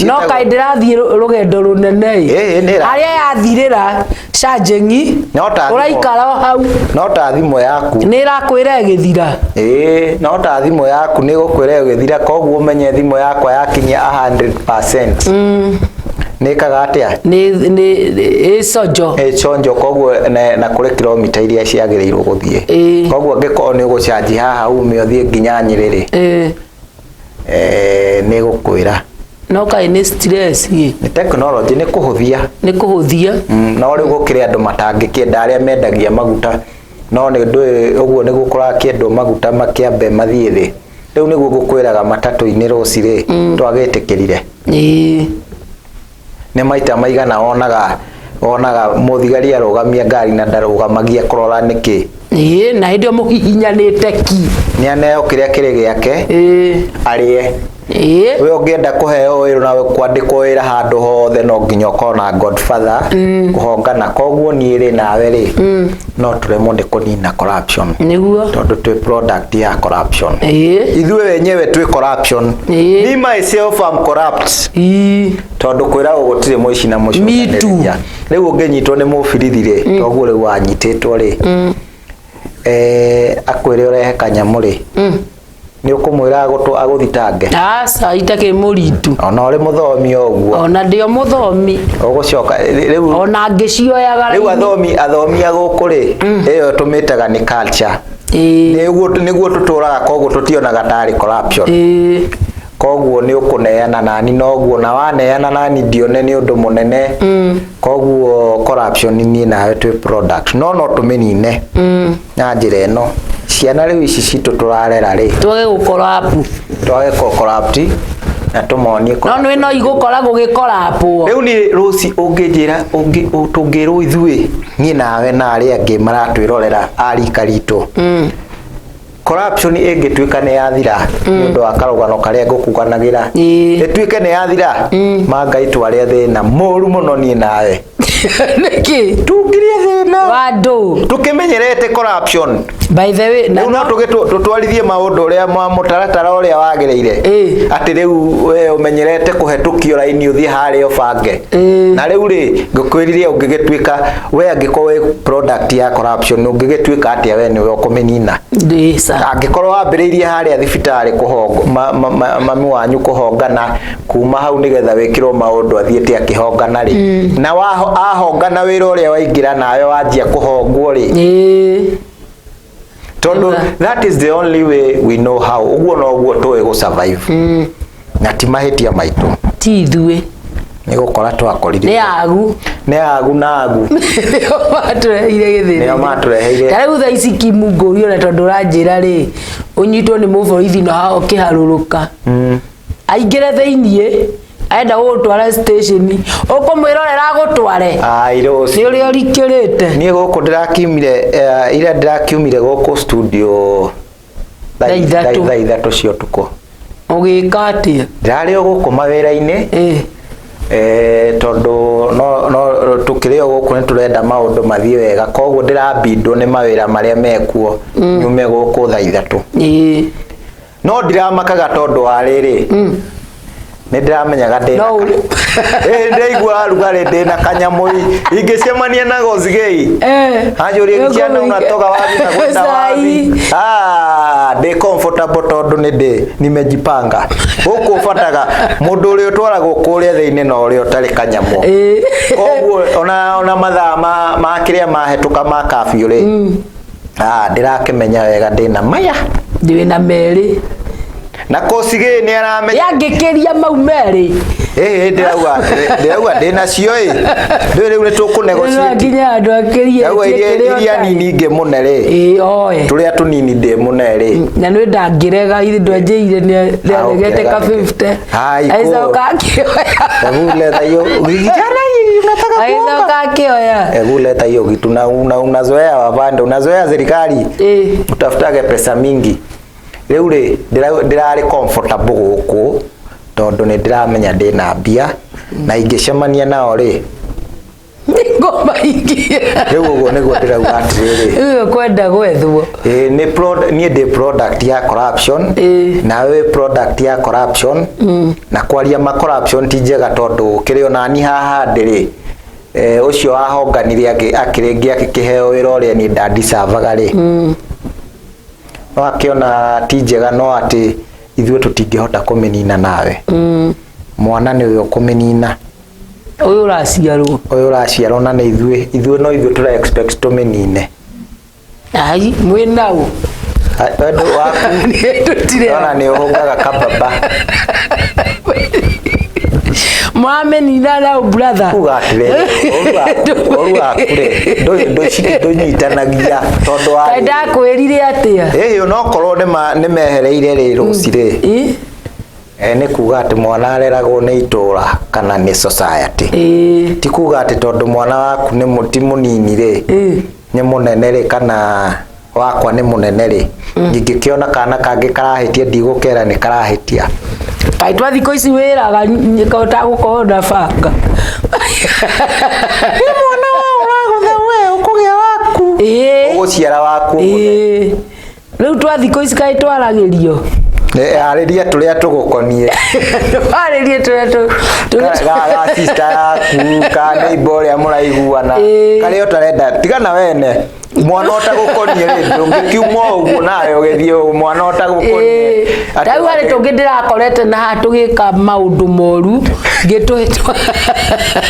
No kaĩ ndĩrathiĩ rũgendo rũnene ĩ. Ĩ, harĩa yathirĩra charging, No ta thimũ. ũraikara o hau. No ta thimũ yaku. Nĩ ĩrakwĩra ĩgĩthira. Ĩĩ, no ta thimũ yaku nĩ gũkwĩra ĩgĩthira, koguo ũmenye thimũ yakwa yakinyia 100% Nĩ ĩkaga atĩa? Nĩ ĩconjo. Ĩconjo, koguo na kũrĩ kilomita iria ciagĩrĩirwo gũthiĩ. Koguo angĩkorwo nĩ ũgũcanji haha ume ũthiĩ nginya Nyĩrĩ rĩ, nĩ ĩgũkwĩra. No kaĩ nĩ stress ĩ. Nĩ technology, nĩ kũhũthia. Nĩ kũhũthia. No rĩu gũkĩrĩ andũ matangĩkĩenda, arĩa mendagia maguta, no nĩ ũndũ ũguo nĩguo kũrakĩendwo maguta makĩambe mathiĩ thĩ. Rĩu nĩguo ngũkwĩraga matatũ-inĩ rũci rĩ, twagĩtĩkĩrire. Nĩ maita maigana wonaga mũthigari arũgamia ngari na ndarũgamagia kũrora nĩkĩ. Ĩĩ, na hĩndĩ ĩyo mũhihinyanĩte ki. Nĩ aneo kĩrĩa kĩrĩ gĩake arĩe. We ũngĩenda kũheo wĩra na kwandĩkwo wĩra handũ hothe, no nginya ũkorwo na godfather kũhongana. Koguo niĩ rĩ, nawe rĩ, no tũremwo nĩ kũnina corruption Nĩguo. tondũ twĩ product ya corruption. Ithuĩ wenyewe twĩ corruption. Me myself am corrupt. Tondũ kwĩragwo gũtirĩ mũici na Me too. mũcokanĩrĩria. Rĩu ũngĩnyitwo nĩ mũbirithi rĩ, toguo rĩu wanyitĩtwo rĩ, akwĩre ũrehe kanyamũ rĩ, nĩ ũkũmwĩra agũthitange? Aca, itakĩ mũritu. Ona ũrĩ mũthomi o ũguo? Ona ndĩ o mũthomi. Ũgũcoka rĩu Ona ngĩcioyaga. Rĩu athomi a gũkũ rĩ, ĩyo tũmĩtaga nĩ culture. Nĩguo tũtũraga, koguo tũtionaga tarĩ corruption. Koguo nĩ ũkũneana nani noguo, na waneana nani ndione nĩ ũndũ mũnene. Koguo corruption, niĩ nawe twĩ product, no tũmĩnine na njĩra ĩno. Ciana rĩu ici citũ tũrarera rĩ, Twage gũkorapu. Twage corrupt na tũmonie. No nĩ no igũkora gũgĩkorapwo. Rĩu niĩ rũci ũngĩnjĩra tũngĩrwo ithuĩ, niĩ nawe na arĩa angĩ maratwĩrorera a rika ritũ, corruption ĩngĩtuĩka nĩ yathira nĩ ũndũ wa karũgano karĩa ngũkuganagĩra, ĩtuĩke nĩ yathira, ma Ngai, twarĩa thĩna mũru mũno niĩ nawe. Nĩkĩ? Tungirie thĩna. Wandũ. Tũkĩmenyerete corruption. By the way, na Rĩu no tũtwarithie maũndũ ũrĩa mũtaratara ũrĩa wagĩrĩire, atĩ rĩu we ũmenyerete kũhetũkio raini ũthiĩ harĩa ũbange. Na rĩu rĩ, ngũkwĩrire ũngĩgĩtuĩka we, angĩkorwo wĩ product ya corruption, ũngĩgĩtuĩka atĩa we nĩwe ũkũmĩnina? Ndĩca. Angĩkorwo wambĩrĩirie harĩa thibitarĩ kũhongo, mami wanyu kũhongana, kuma hau nĩgetha wĩkĩrwo maũndũ athiĩte akĩhongana rĩ, na ahongana wĩra ũrĩa waingĩra nawe wanjia kũhongwo rĩ, tondũ that is the only way we know how, ũguo noguo tũĩ gũ survive, na ti mahĩtia maitũ. Ti ithuĩ. Nĩ gũkora twakorire. Nĩ agu. Nĩ agu na agu. Nĩo matũreheire gĩthĩna. Nĩo matũreheire. Ta rĩu thaa ici kimu ngũrio, na tondũ ũranjĩra rĩ, ũnyitwo nĩ mũborithi na haha ũkĩharũrũka, aingĩre thĩiniĩ enda gũgũtwara station, ũkũmwĩrorera agũtware? Ai, rũciũ. Nĩ ũrĩa ũrikĩrĩte. Niĩ gũkũ ndĩrakiumire, ira ndĩrakiumire gũkũ studio Thaa 3. Thaa 3 cia ũtukũ. Ũgĩka atĩa? Ndĩrarĩ o gũkũ mawĩra-inĩ. Tondũ no tũkĩrĩ o gũkũ nĩ tũrenda maũndũ mathiĩ wega, koguo ndĩrambindwo nĩ mawĩra marĩa mekuo nyume gũkũ thaa 3. No ndiramakaga tondũ wa rĩrĩ, nĩ ndĩramenyaga ndĩna No ndĩraigua rugarĩ, ndĩna kanyamũ ingĩcemania na Gozigei anjũrie, "Kijana, unatoka wapi na kwenda wapi?" Ah, ndĩ comfortable tondũ nĩ ndĩ nimejipanga. Gũkũ bataga mũndũ ũrĩa ũtwaragwo kũrĩa thĩinĩ na ũrĩa ũtarĩ kanyamũ. Koguo ona mathaa ma kĩrĩa mahĩtũka ma curfew rĩ, ah, ndĩrakĩmenya wega ndĩna maya. Ndĩ na merĩ. Na Kocigĩ nĩ aramenya. Yangĩkĩria mau merĩ. Ĩĩ, ndĩrauga ndĩnacio ĩ, ndũĩ rĩu nĩ tũkũ negotiate. Nginya andũ akĩrie. Ndĩrauga iria nini ngĩmũne rĩ, Ĩĩ, oe. Tũrĩa tũnini ndĩmũne rĩ. Na nĩ ndangĩrega, ithe ndwanjĩire nĩ aregete ka 50. Hai, Agĩcoka akĩoya. Hebu leta hiyo kijana, hii unataka kuonga. Agĩcoka akĩoya. Hebu leta hiyo kitu na unazoea wapande, unazoea serikali. Utafutage pesa mingi. Rĩu rĩ, ndĩrarĩ comfortable gũkũ tondũ nĩ ndĩramenya ndĩna mbia na ingĩcemania nao rĩ, Ngoma ingia. Rĩu ũguo nĩguo ndĩrauga atĩrĩrĩ. Rĩu kwenda gwethwo. Ĩĩ, nĩ niĩ ndĩ product ya corruption, nawe wĩ product ya corruption, na kwaria ma corruption ti njega tondũ kĩrĩ onani haha ndĩrĩ, ũcio wahonganire akĩrĩngĩ akĩheo wĩra ũrĩa niĩ ndandicavaga rĩ, no akĩona ti njega, no atĩ ithuĩ tũtingĩhota kũmĩnina nawe. Mwana nĩwe ũkũmĩnina. Ũyũ ũraciarwo. Ũyũ ũraciarwo na nĩ ithuĩ ithuĩ no ithuĩ tũra expect tũmĩnine. Ai, mwĩ nau. Tondũ waku Tũtirĩ. Ona nĩ ũhũngaga kababa. Mwamĩnina nau brother. Kuga atĩrĩrĩ, ũru waku rĩ, ndũnyitanagia tondũ wa Kaĩ ndakwĩrire atĩa? Ĩĩ onokorwo nĩ mehereire rĩ rũci rĩ. Ĩ? Nĩ kuga atĩ mwana areragwo nĩ itũra kana nĩ society. Ĩĩ. Ti kuga atĩ tondũ mwana waku nĩ ti mũnini rĩ, nĩ mũnene rĩ kana wakwa nĩ mũnene rĩ, ingĩkĩona kana kangĩ karahĩtia ndigũkera nĩ karahĩtia. Kaĩ twa thikũ ici wĩraga ũtagũkorwo na banga. Nĩ mwana wa ũragũtha we ũkũgĩa waku. Ĩĩ. Ũgũciara waku. Ĩĩ. Rĩu twa thikũ ici kaĩ twaragĩrio. Arĩria tũrĩa tũgũkoniĩ. Warĩrie tũrĩa tũ Ga sister yaku ka neighbor ũrĩa mũraiguana. Ĩĩ. Karĩa ũtarenda tigana wene. Mwana ũtagũkoniĩ rĩ ndũngĩkiuma ũguo nawe ũgĩthiĩ mwana ũtagũkoniĩ. Rĩu harĩ tũngĩ ndĩrakorete na haha tũgĩka maũndũ moru ngĩtũhĩtwo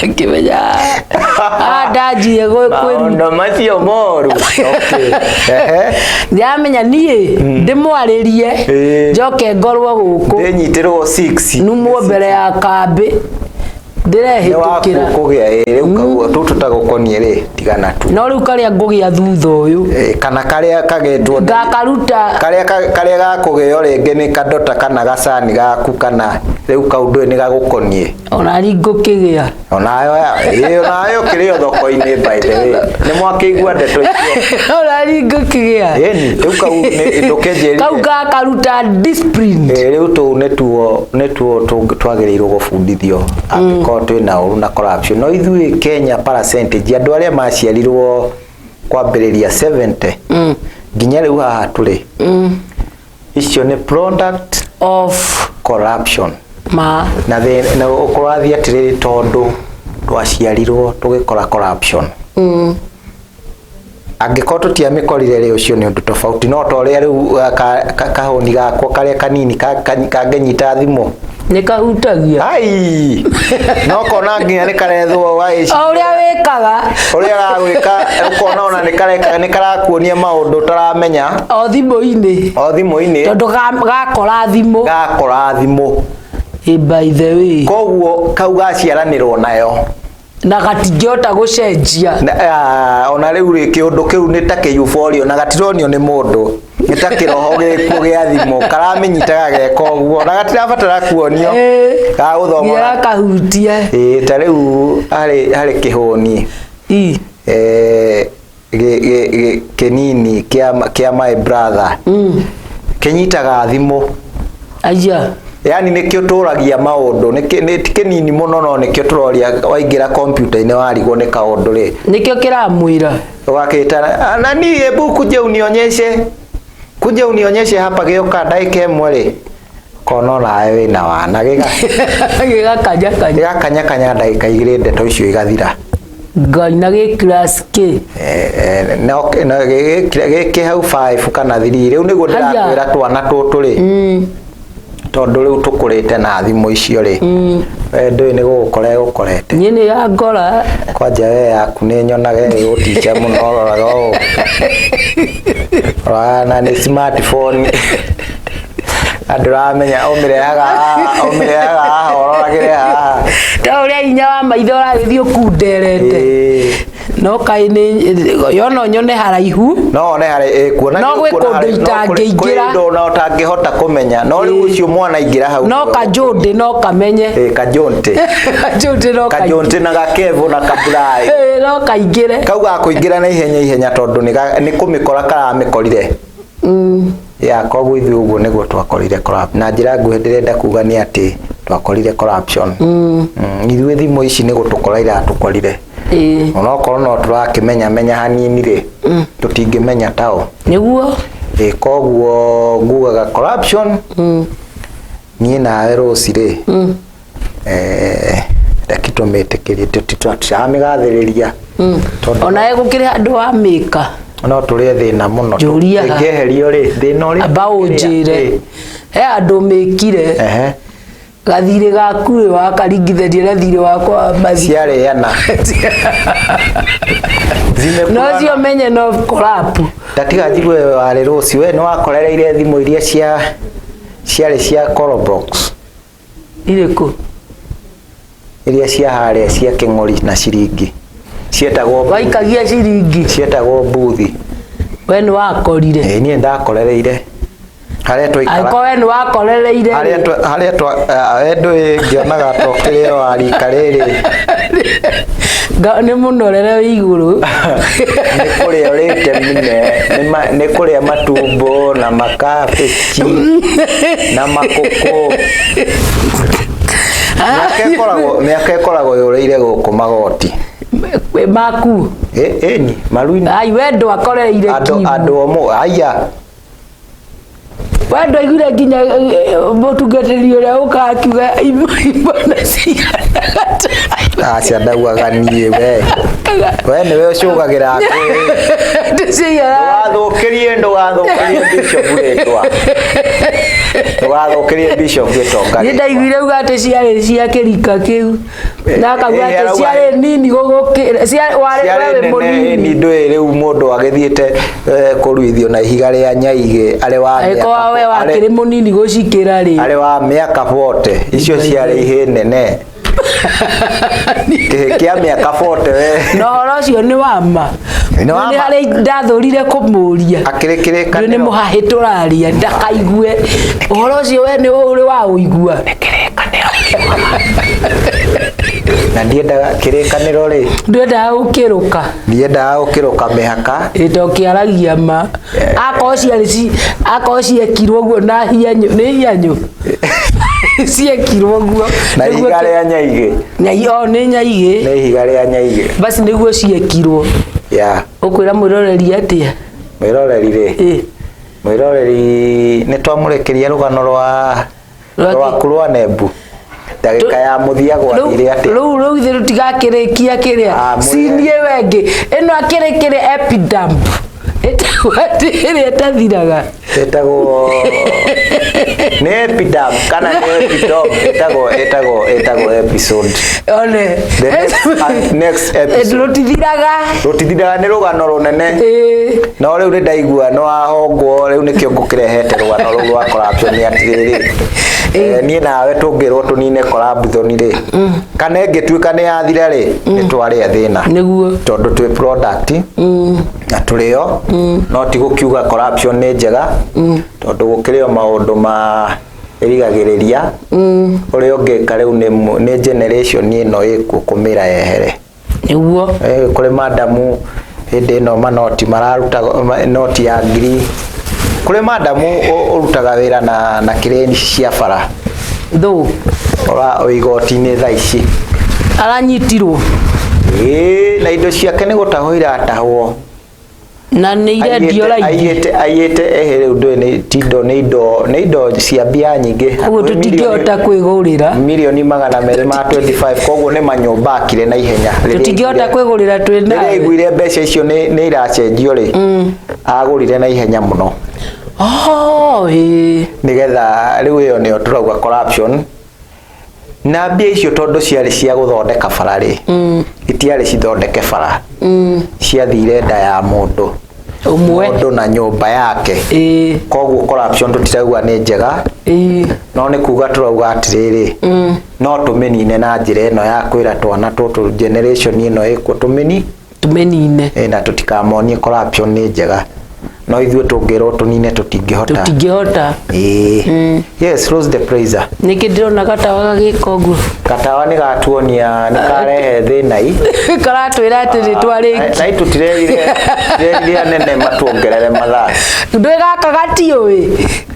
ngĩmenya ah ndanjie kwĩruta Maũndũ macio moru. Okay. Ehe. Ndĩramenya niĩ ndĩmwarĩrie Ĩĩ. njoke ngorwo gũkũ Ndĩnyitĩrwo 6. numwo mbere ya kambĩ Nĩ waku ndĩrehĩtũkĩra kũgĩa ĩ rĩu kau tũtũ tagũkoniĩ rĩ tigana tu. No rĩu karĩa ngũgĩa thutha ũyũ Ĩ, kana karĩa kagetwo ngakaruta karĩa karĩa gakũgĩo rĩngĩ nĩ kadota kana gacani gaku kana rĩu kau ndũĩ nĩ gagũkoniĩ. Ona ri ngũkĩgĩa. Onayo ĩ onayo kĩrĩ o thoko-inĩ by the way nĩ mwakĩigua ndeto icio. Ona ri ngũkĩgĩa. Ĩni rĩu kau nĩ ndũkĩnjĩrire. Kau ngakaruta discipline. Ĩ, rĩu tũu nĩtuo nĩtuo twagĩrĩirwo gũbundithio angĩkorwo twĩna ũru na corruption no ithuĩ Kenya percentage andũ arĩa maciarirwo kwambĩrĩria 70 nginya rĩu haha tũrĩ icio nĩ product of corruption ma na na ũkũrathiĩ atĩrĩrĩ tondũ twaciarirwo tũgĩkora corruption angĩkorwo tũtiamĩkorire rĩ ũcio nĩ ũndũ tofauti no ta ũrĩa rĩu kahũni gakwa karĩa kanini kangĩnyita thimũ nĩ kahutagia ai no kona nginya nĩ karethwo o ũrĩa wĩkaga ũrĩa gagwĩka ũkona ona nĩ kareka nĩ karakuonia maũndũ ũtaramenya o thimũ-inĩ o thimũ-inĩ tondũ gakora thimũ gakora thimũ Ĩ, by the way koguo kau gaciaranĩrwo nayo na gatingĩhota gũcenjia. Ona rĩu rĩ kĩũndũ kĩu nĩ ta kĩyuborio na gatironio nĩ mũndũ nĩ ta kĩroho gĩkuo gĩa thimũ karamĩnyitaga geka ũguo na gatirabatara kuonio gagũthoma gakahutia. Ĩĩ ta rĩu harĩ harĩ kĩhũni kĩnini kĩa my brother kĩnyitaga thimũ. Aya. Yani nĩkĩo tũragia maũndũ nĩ ti kĩnini mũno no nĩkĩo tũroria waingĩra kompiuta-inĩ warigwo nĩ kaũndũ rĩ nĩkĩo kĩramwĩra ũgakĩta nani hebu kuja unionyeshe kuja unionyeshe hapa gĩũka ndagĩka ĩmwe rĩ kona onawe wĩna wana gĩgakanyakanya gĩgakanyakanya ndagĩka igĩrĩ ndeto icio igathira. Ngai na gĩ class kĩ No gĩkĩ hau 5 kana 3 rĩu nĩguo ndĩrakwĩra twana tũtũ rĩ tondũ rĩu tũkũrĩte na thimũ icio rĩ we ndũĩ nĩ gũgũkora ĩgũkorete. Niĩ nĩ ya ngora kwanja we yaku nĩ nyonaga ĩgũtica mũno ũroraga ũũ ũroraga na nĩ smartphone andũ ramenya ũmĩrehaga haha ũmĩrehaga haha ũroragĩre haha ta ũrĩa hinya wa maitho ũragĩthiĩ ũkunderete no kaĩ nĩ yo no nyone haraihu no one harĩ kuona No gwĩ kũndũ itangĩingĩra. kũndũ ona ũtangĩhota kũmenya no rĩu ũcio mwana aingĩra hau no kajũndĩ no kamenye kajũntĩ kajũndĩ no kaingĩ kajũntĩ na gakevo na kaburai no kaingĩre kau gakũingĩra na ihenya ihenya tondũ nĩ kũmĩkora karamĩkorire ya koguo ithuĩ ũguo nĩguo twakorire corruption na njĩra nguhĩ ndĩrenda kuga nĩ atĩ twakorire corruption ithuĩ thimũ ici nĩ gũtũkora iratũkorire onokorwo no tũrakĩmenya menya hanini rĩ tũtingĩmenya tao nĩguo koguo ngugaga corruption niĩ nawe rũci rĩ reke tũmĩtĩkĩrie tũtiramĩgathĩrĩria tondũ onawe gũkĩrĩ handũ wamĩka no tũrĩe thĩna mũno Njũria ha. ĩngĩeherio rĩ thĩna ũrĩa amba ũnjĩre he andũ mĩkire Gathirĩ gaku rĩ wakaringithania na thirĩ wakwa wa mathi. Ciarĩana. No ũcio menye no korapu. Tatiga njigue warĩ rũci we nĩ wakorereire thimũ iria cia ciarĩ cia Corobox. Irĩkũ? Iria cia harĩa cia kĩng'ori na ciringi. Cietagwo Waikagia ciringi. Cietagwo mbuthi. We nĩ wakorire. Ĩĩ niĩ ndakorereire. Harĩa twaikara. Angĩkorwo we nĩ wakorereire. Harĩa twa harĩa twa we ndũĩ ngĩonaga ta ũkĩrĩ o wa rika rĩrĩ. Nĩ mũnorere wĩ igũrũ. Nĩ kũrĩa ũrĩte mine, nĩ kũrĩa matumbo na makabici na makũkũ. Mĩaka ĩkoragwo mĩaka ĩkoragwo yũrĩire gũkũ magoti. Maku. Ĩni, maru-inĩ. Ai we ndwakorereire Andũ andũ omũ, aya. We ndwaiguire nginya mũtungatĩri ũrĩa ũkaga akiuga imwana cigana Aca ndaugaga niĩ we. We nĩwe ũcũgagĩra Ndĩcigana Ndũgathũkĩrie ndũgathũkĩrie bishop rĩtwa. Ndũgathũkĩrie bishop gĩtonga. Niĩ ndaiguire uga atĩ ciarĩ cia kĩrika kĩu na akauga atĩ arauga- ciarĩ nini gũgũkĩra warĩ ciarĩ we wĩ nene mũnini ni ndũĩ rĩu mũndũ agĩthiĩte kũruithio na ihiga rĩa nyaigĩ arĩ wa angĩkorwo we mĩaka wakĩrĩ mũnini gũcikĩra rĩ arĩ wa mĩaka 40 icio ciarĩ ihĩ nene kĩhĩ kĩa mĩaka 40 we na ũhoro ũcio nĩ wa ma Nĩ wa nĩ ma. harĩ ndathũrire kũmũria akĩrĩ Rĩu nĩ kĩrĩkanĩro mũhahĩ tũraria ndakaigue ũhoro ũcio we nĩ ũrĩ wa ũigua na ndiendaga kĩrĩkanĩro rĩ ndwendaga gũkĩrũka ndiendaga gũkĩrũka mĩhaka ĩndo kĩaragia ma akorwo ciarĩ akorwo ciekirwo ũguo na hianyũ nĩ hianyũ ciekirwo ũguo na nĩguo ihiga rĩa nyaigĩ o nĩ nyaigĩ nĩ ihiga rĩa nyaigĩ basi nĩguo ciekirwo ya ũkwĩra mwĩroreri atĩa mwĩroreri rĩ Ĩ, mwĩroreri nĩ twamũrĩkĩria rũgano rwa Rwa kĩ? rwaku rwa nembu ndagĩka ya mũthia gwathire atĩa rĩu rĩu ithuĩ tũtigakĩrĩkia kĩrĩa Ah, mwĩre. cinie wengĩ ĩno akĩrĩ kĩrĩ epidamp ĩtagwo atĩ ĩrĩa ĩtathiraga ĩtagwo nĩ epidam kana nĩ epidom ĩtagwo ĩtagwo ĩtagwo episode one the next, next episode rũtithiraga rũtithiraga nĩ rũgano rũnene Ĩĩ. no rĩu nĩ ndaigua nĩ wahongwo rĩu nĩkĩo ngũkĩrehete rũgano rũu rwa corruption nĩ atĩrĩrĩ niĩ nawe tũngĩrwo tũnine corruption rĩ kana ĩngĩtuĩka nĩ yathira rĩ nĩ twarĩa thĩna nĩguo tondũ twĩ product na tũrĩo no ti gũkiuga corruption nĩ njega tondũ gũkĩrĩ o maũndũ ma ĩrigagĩrĩria ũrĩa ũngĩka rĩu nĩ generation ĩno ĩkuo kũmĩra yehere nĩguo kũrĩ madamu hĩndĩ ĩno manoti mararuta noti ya ngiri kũrĩ madamu ũrutaga wĩra na kĩrĩni cia bara thũ ora igoti-inĩ thaa ici aranyitirwo ĩĩ na indo ciake nĩ gũtahwo iratahwo na nĩ irendio raithi aiyĩte ehe rĩu ndũĩ nĩ ti indo nĩ indo nĩ indo cia mbia nyingĩ ũguo tũtingĩhota kwĩgũrĩra milioni 225 koguo nĩ manyũmba akire na ihenya tũtingĩhota kwĩgũrĩra twĩ rĩrĩa nawe aiguire mbeca icio nĩ iracenjio rĩ agũrire na ihenya mũno oh ĩĩ nĩgetha rĩu ĩyo nĩyo tũrauga corruption na mbia icio tondũ ciarĩ cia gũthondeka bara rĩ itiarĩ cithondeke bara ciathire nda ya mũndũ ũmwe mũndũ na nyũmba yake ĩĩ koguo corruption tũtirauga nĩ njega ĩĩ no nĩ kuga tũrauga atĩrĩrĩ no tũmĩnine na njĩra ĩno ya kwĩra twana tũtũ generation ĩno ĩkuo tũmĩni tũmĩnine na tũtikamonie corruption nĩ njega no ithuĩ tũngĩrwo tũnine tũtingĩhota tũtingĩhota Ĩĩ. Yes, Rose the Praiser. Nĩkĩ ndĩrona gatawa gagĩka ũguo Gatawa nĩ gatuonia nĩ karehe thĩna i karatwĩra atĩ nĩ twarĩkia na tũtirerire tirerire anene matuongerere mathaa ndwĩ gaka gatiũĩ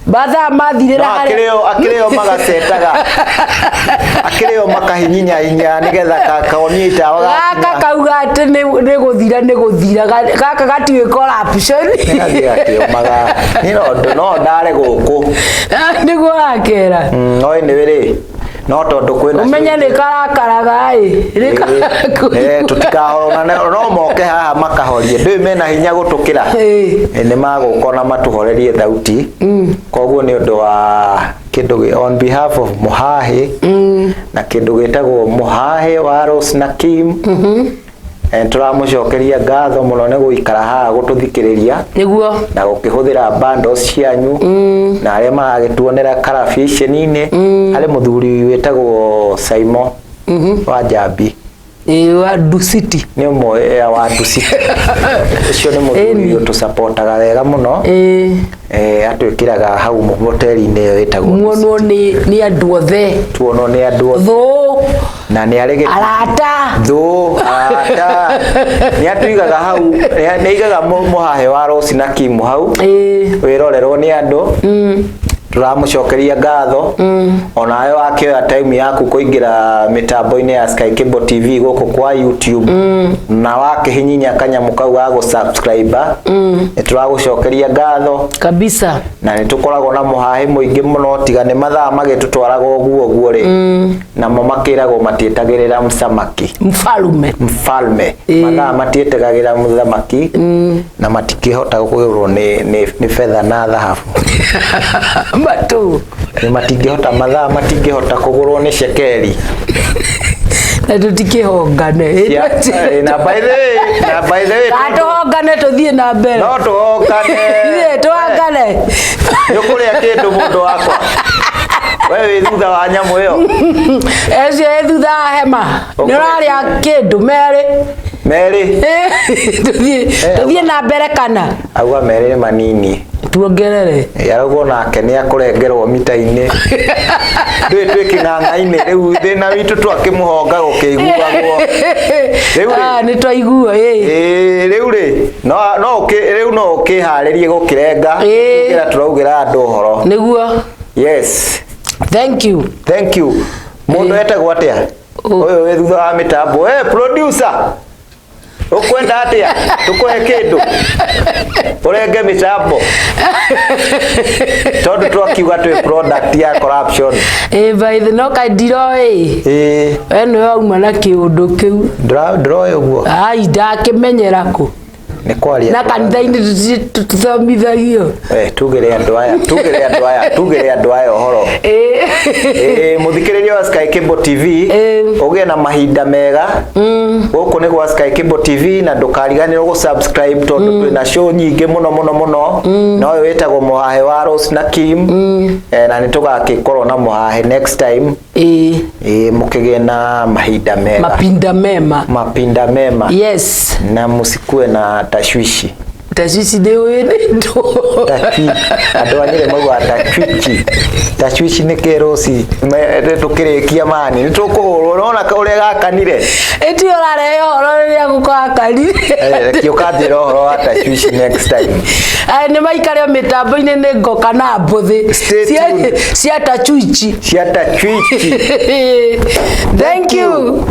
mathaa mathirĩra no harĩa akĩrĩo akĩrĩo magacetaga akĩrĩo makahinyinya hinya nĩgetha kaonie itawa gaka kauga atĩ nĩ gũthira nĩ gũthira gaka gatiũĩ corruption gathiĩ gakĩũmaga niĩ no ndare gũkũ nĩguo akera no anyway rĩ No tondũ kwĩna Ũmenye nĩ karakaraga ĩ. Eh, tũtikahorana no moke haha makahorie ndũĩ mena hinya gũtũkĩra. Ĩĩ. Nĩ magũka na matũhorerie thauti. Koguo nĩ ũndũ wa kĩndũ on behalf of Mũhahĩ na kĩndũ gĩtagwo Mũhahĩ wa Rose na Kim. Eh, tũramũcokeria ngatho mũno nĩ gũikara haha gũtũthikĩrĩria Nĩguo. na gũkĩhũthĩra bundles cianyu na arĩa maragĩtuonera karabiceni-inĩ. Harĩ mũthuri wĩtagwo Saimo wa Njambi. Ĩĩ, wa Ducity. Nĩ ũmwe wa Ducity. Ũcio nĩ mũthuri Ĩni. ũtũcapotaga wega mũno. Ĩĩ. Eh, atwĩkĩraga hau hoteli-inĩ ĩyo ĩtagwo Muonwo nĩ andũ othe. Tuonwo nĩ andũ othe. Thũ. Na nĩ arĩ Arata. Thũ, arata. Nĩ atũigaga hau, nĩ aigaga mũhahe wa Rose na Kim hau. Ĩĩ. Wĩrorerwo nĩ andũ. Tũramũcokeria ngatho. Onawe wakĩoya time yaku kũingĩra mĩtambo-inĩ ya Sky Cable TV gũkũ kwa YouTube na wakĩhihinya kanyamũ kau ga gũ-subscribe, nĩ tũragũcokeria ngatho. Kabisa. Na nĩ tũkoragwo na mũhahĩ mũingĩ mũno, tiga nĩ mathaa magĩtũtwaraga ũguo ũguo rĩ, namo makĩragwo matietagĩrĩra mũthamaki. Mfalume. Mfalme. Ĩĩ. Mathaa matietagagĩra mũthamaki na matikĩhota kũgũrwo nĩ betha na thahabu. Matu. Nĩ matingĩhota, mathaa matingĩhota kũgũrwo nĩ cekeri. Na tũtikĩhongane. Na by the way, na by the way, Ka tũhongane tũthiĩ na mbere. No tũhongane. Ithuĩ tũhongane. Nĩ ũkũrĩa kĩndũ mũndũ wakwa? We wĩ thutha wa nyamũ ĩyo. Ũcio ĩ thutha wa hema. Nĩ ũrarĩa kĩndũ merĩ. Merĩ. Tũthiĩ na mbere kana? Auga merĩ nĩ manini. Tuongerere. Arauga onake nĩ akũrengerwo mita-inĩ. Ndũĩ twĩ kĩng'ang'a-inĩ rĩu thĩna witũ twakĩmũhonga gũkĩiguagwo. Rĩu rĩ. Ah, nĩ twaigua ĩ. Ĩĩ, rĩu rĩ, no no rĩu no ũkĩharĩrie gũkĩrenga. Ĩĩ. Tugĩra tũraugĩra andũ ũhoro. Nĩguo. Yes. Thank you. Thank you. Mũndũ etagwo atĩa? Ũyũ wĩ thutha wa mĩtambo. Hey, producer. Ũkwenda atĩa? Tũkũhe kĩndũ. Ũrenge mĩtambo. Tondũ twakiuga twĩ product ya corruption. Ĩ by the no kaĩ ndiroĩ. Ĩĩ. We nĩwe wauma na kĩũndũ kĩu. Ndĩroĩ ũguo. Ai ndakĩmenyera kũ. Nĩ kwaria. Na kanitha-inĩ tũthomithagio. Eh, tugĩre andũ aya, tugĩre andũ aya, tugĩre andũ aya ũhoro. Ĩĩ, mũthikĩrĩria wa Sky Cable TV, ũgĩe na mahinda mega. Gũkũ nĩ gwa Sky Cable TV na ndũkariganĩrwo gũ subscribe tondũ twĩna show nyingĩ mũno mũno mũno. Na ũyũ wĩtagwo Mũhahe wa Rose na Kim. Eh, na nĩ tũgakĩkorwo na mũhahe next time. Ĩĩ. Ĩĩ, mũkĩgĩe na mahinda mega. Mapinda mema. Mapinda mema. Yes. Na mũsikue na tashwishi. Tashwishi nĩ ũĩ nĩ ndũ. Tachwi. Andũ a Nyĩrĩ maugaga tachwichi. Tachwichi nĩ kĩ Rose? Tũkĩrĩkia mani nĩ tũkũhũrwo nona ũrĩa gakanire. Ĩti ũrarehe ũhoro rĩrĩa gũkakanire. Reke ũkanjĩra ũhoro wa tashwishi next time. Ai nĩ maikare o mĩtambo-inĩ nĩ ngoka na mbũthĩ. Stay tuned. Cia tachwichi. Cia tachwichi. Thank you.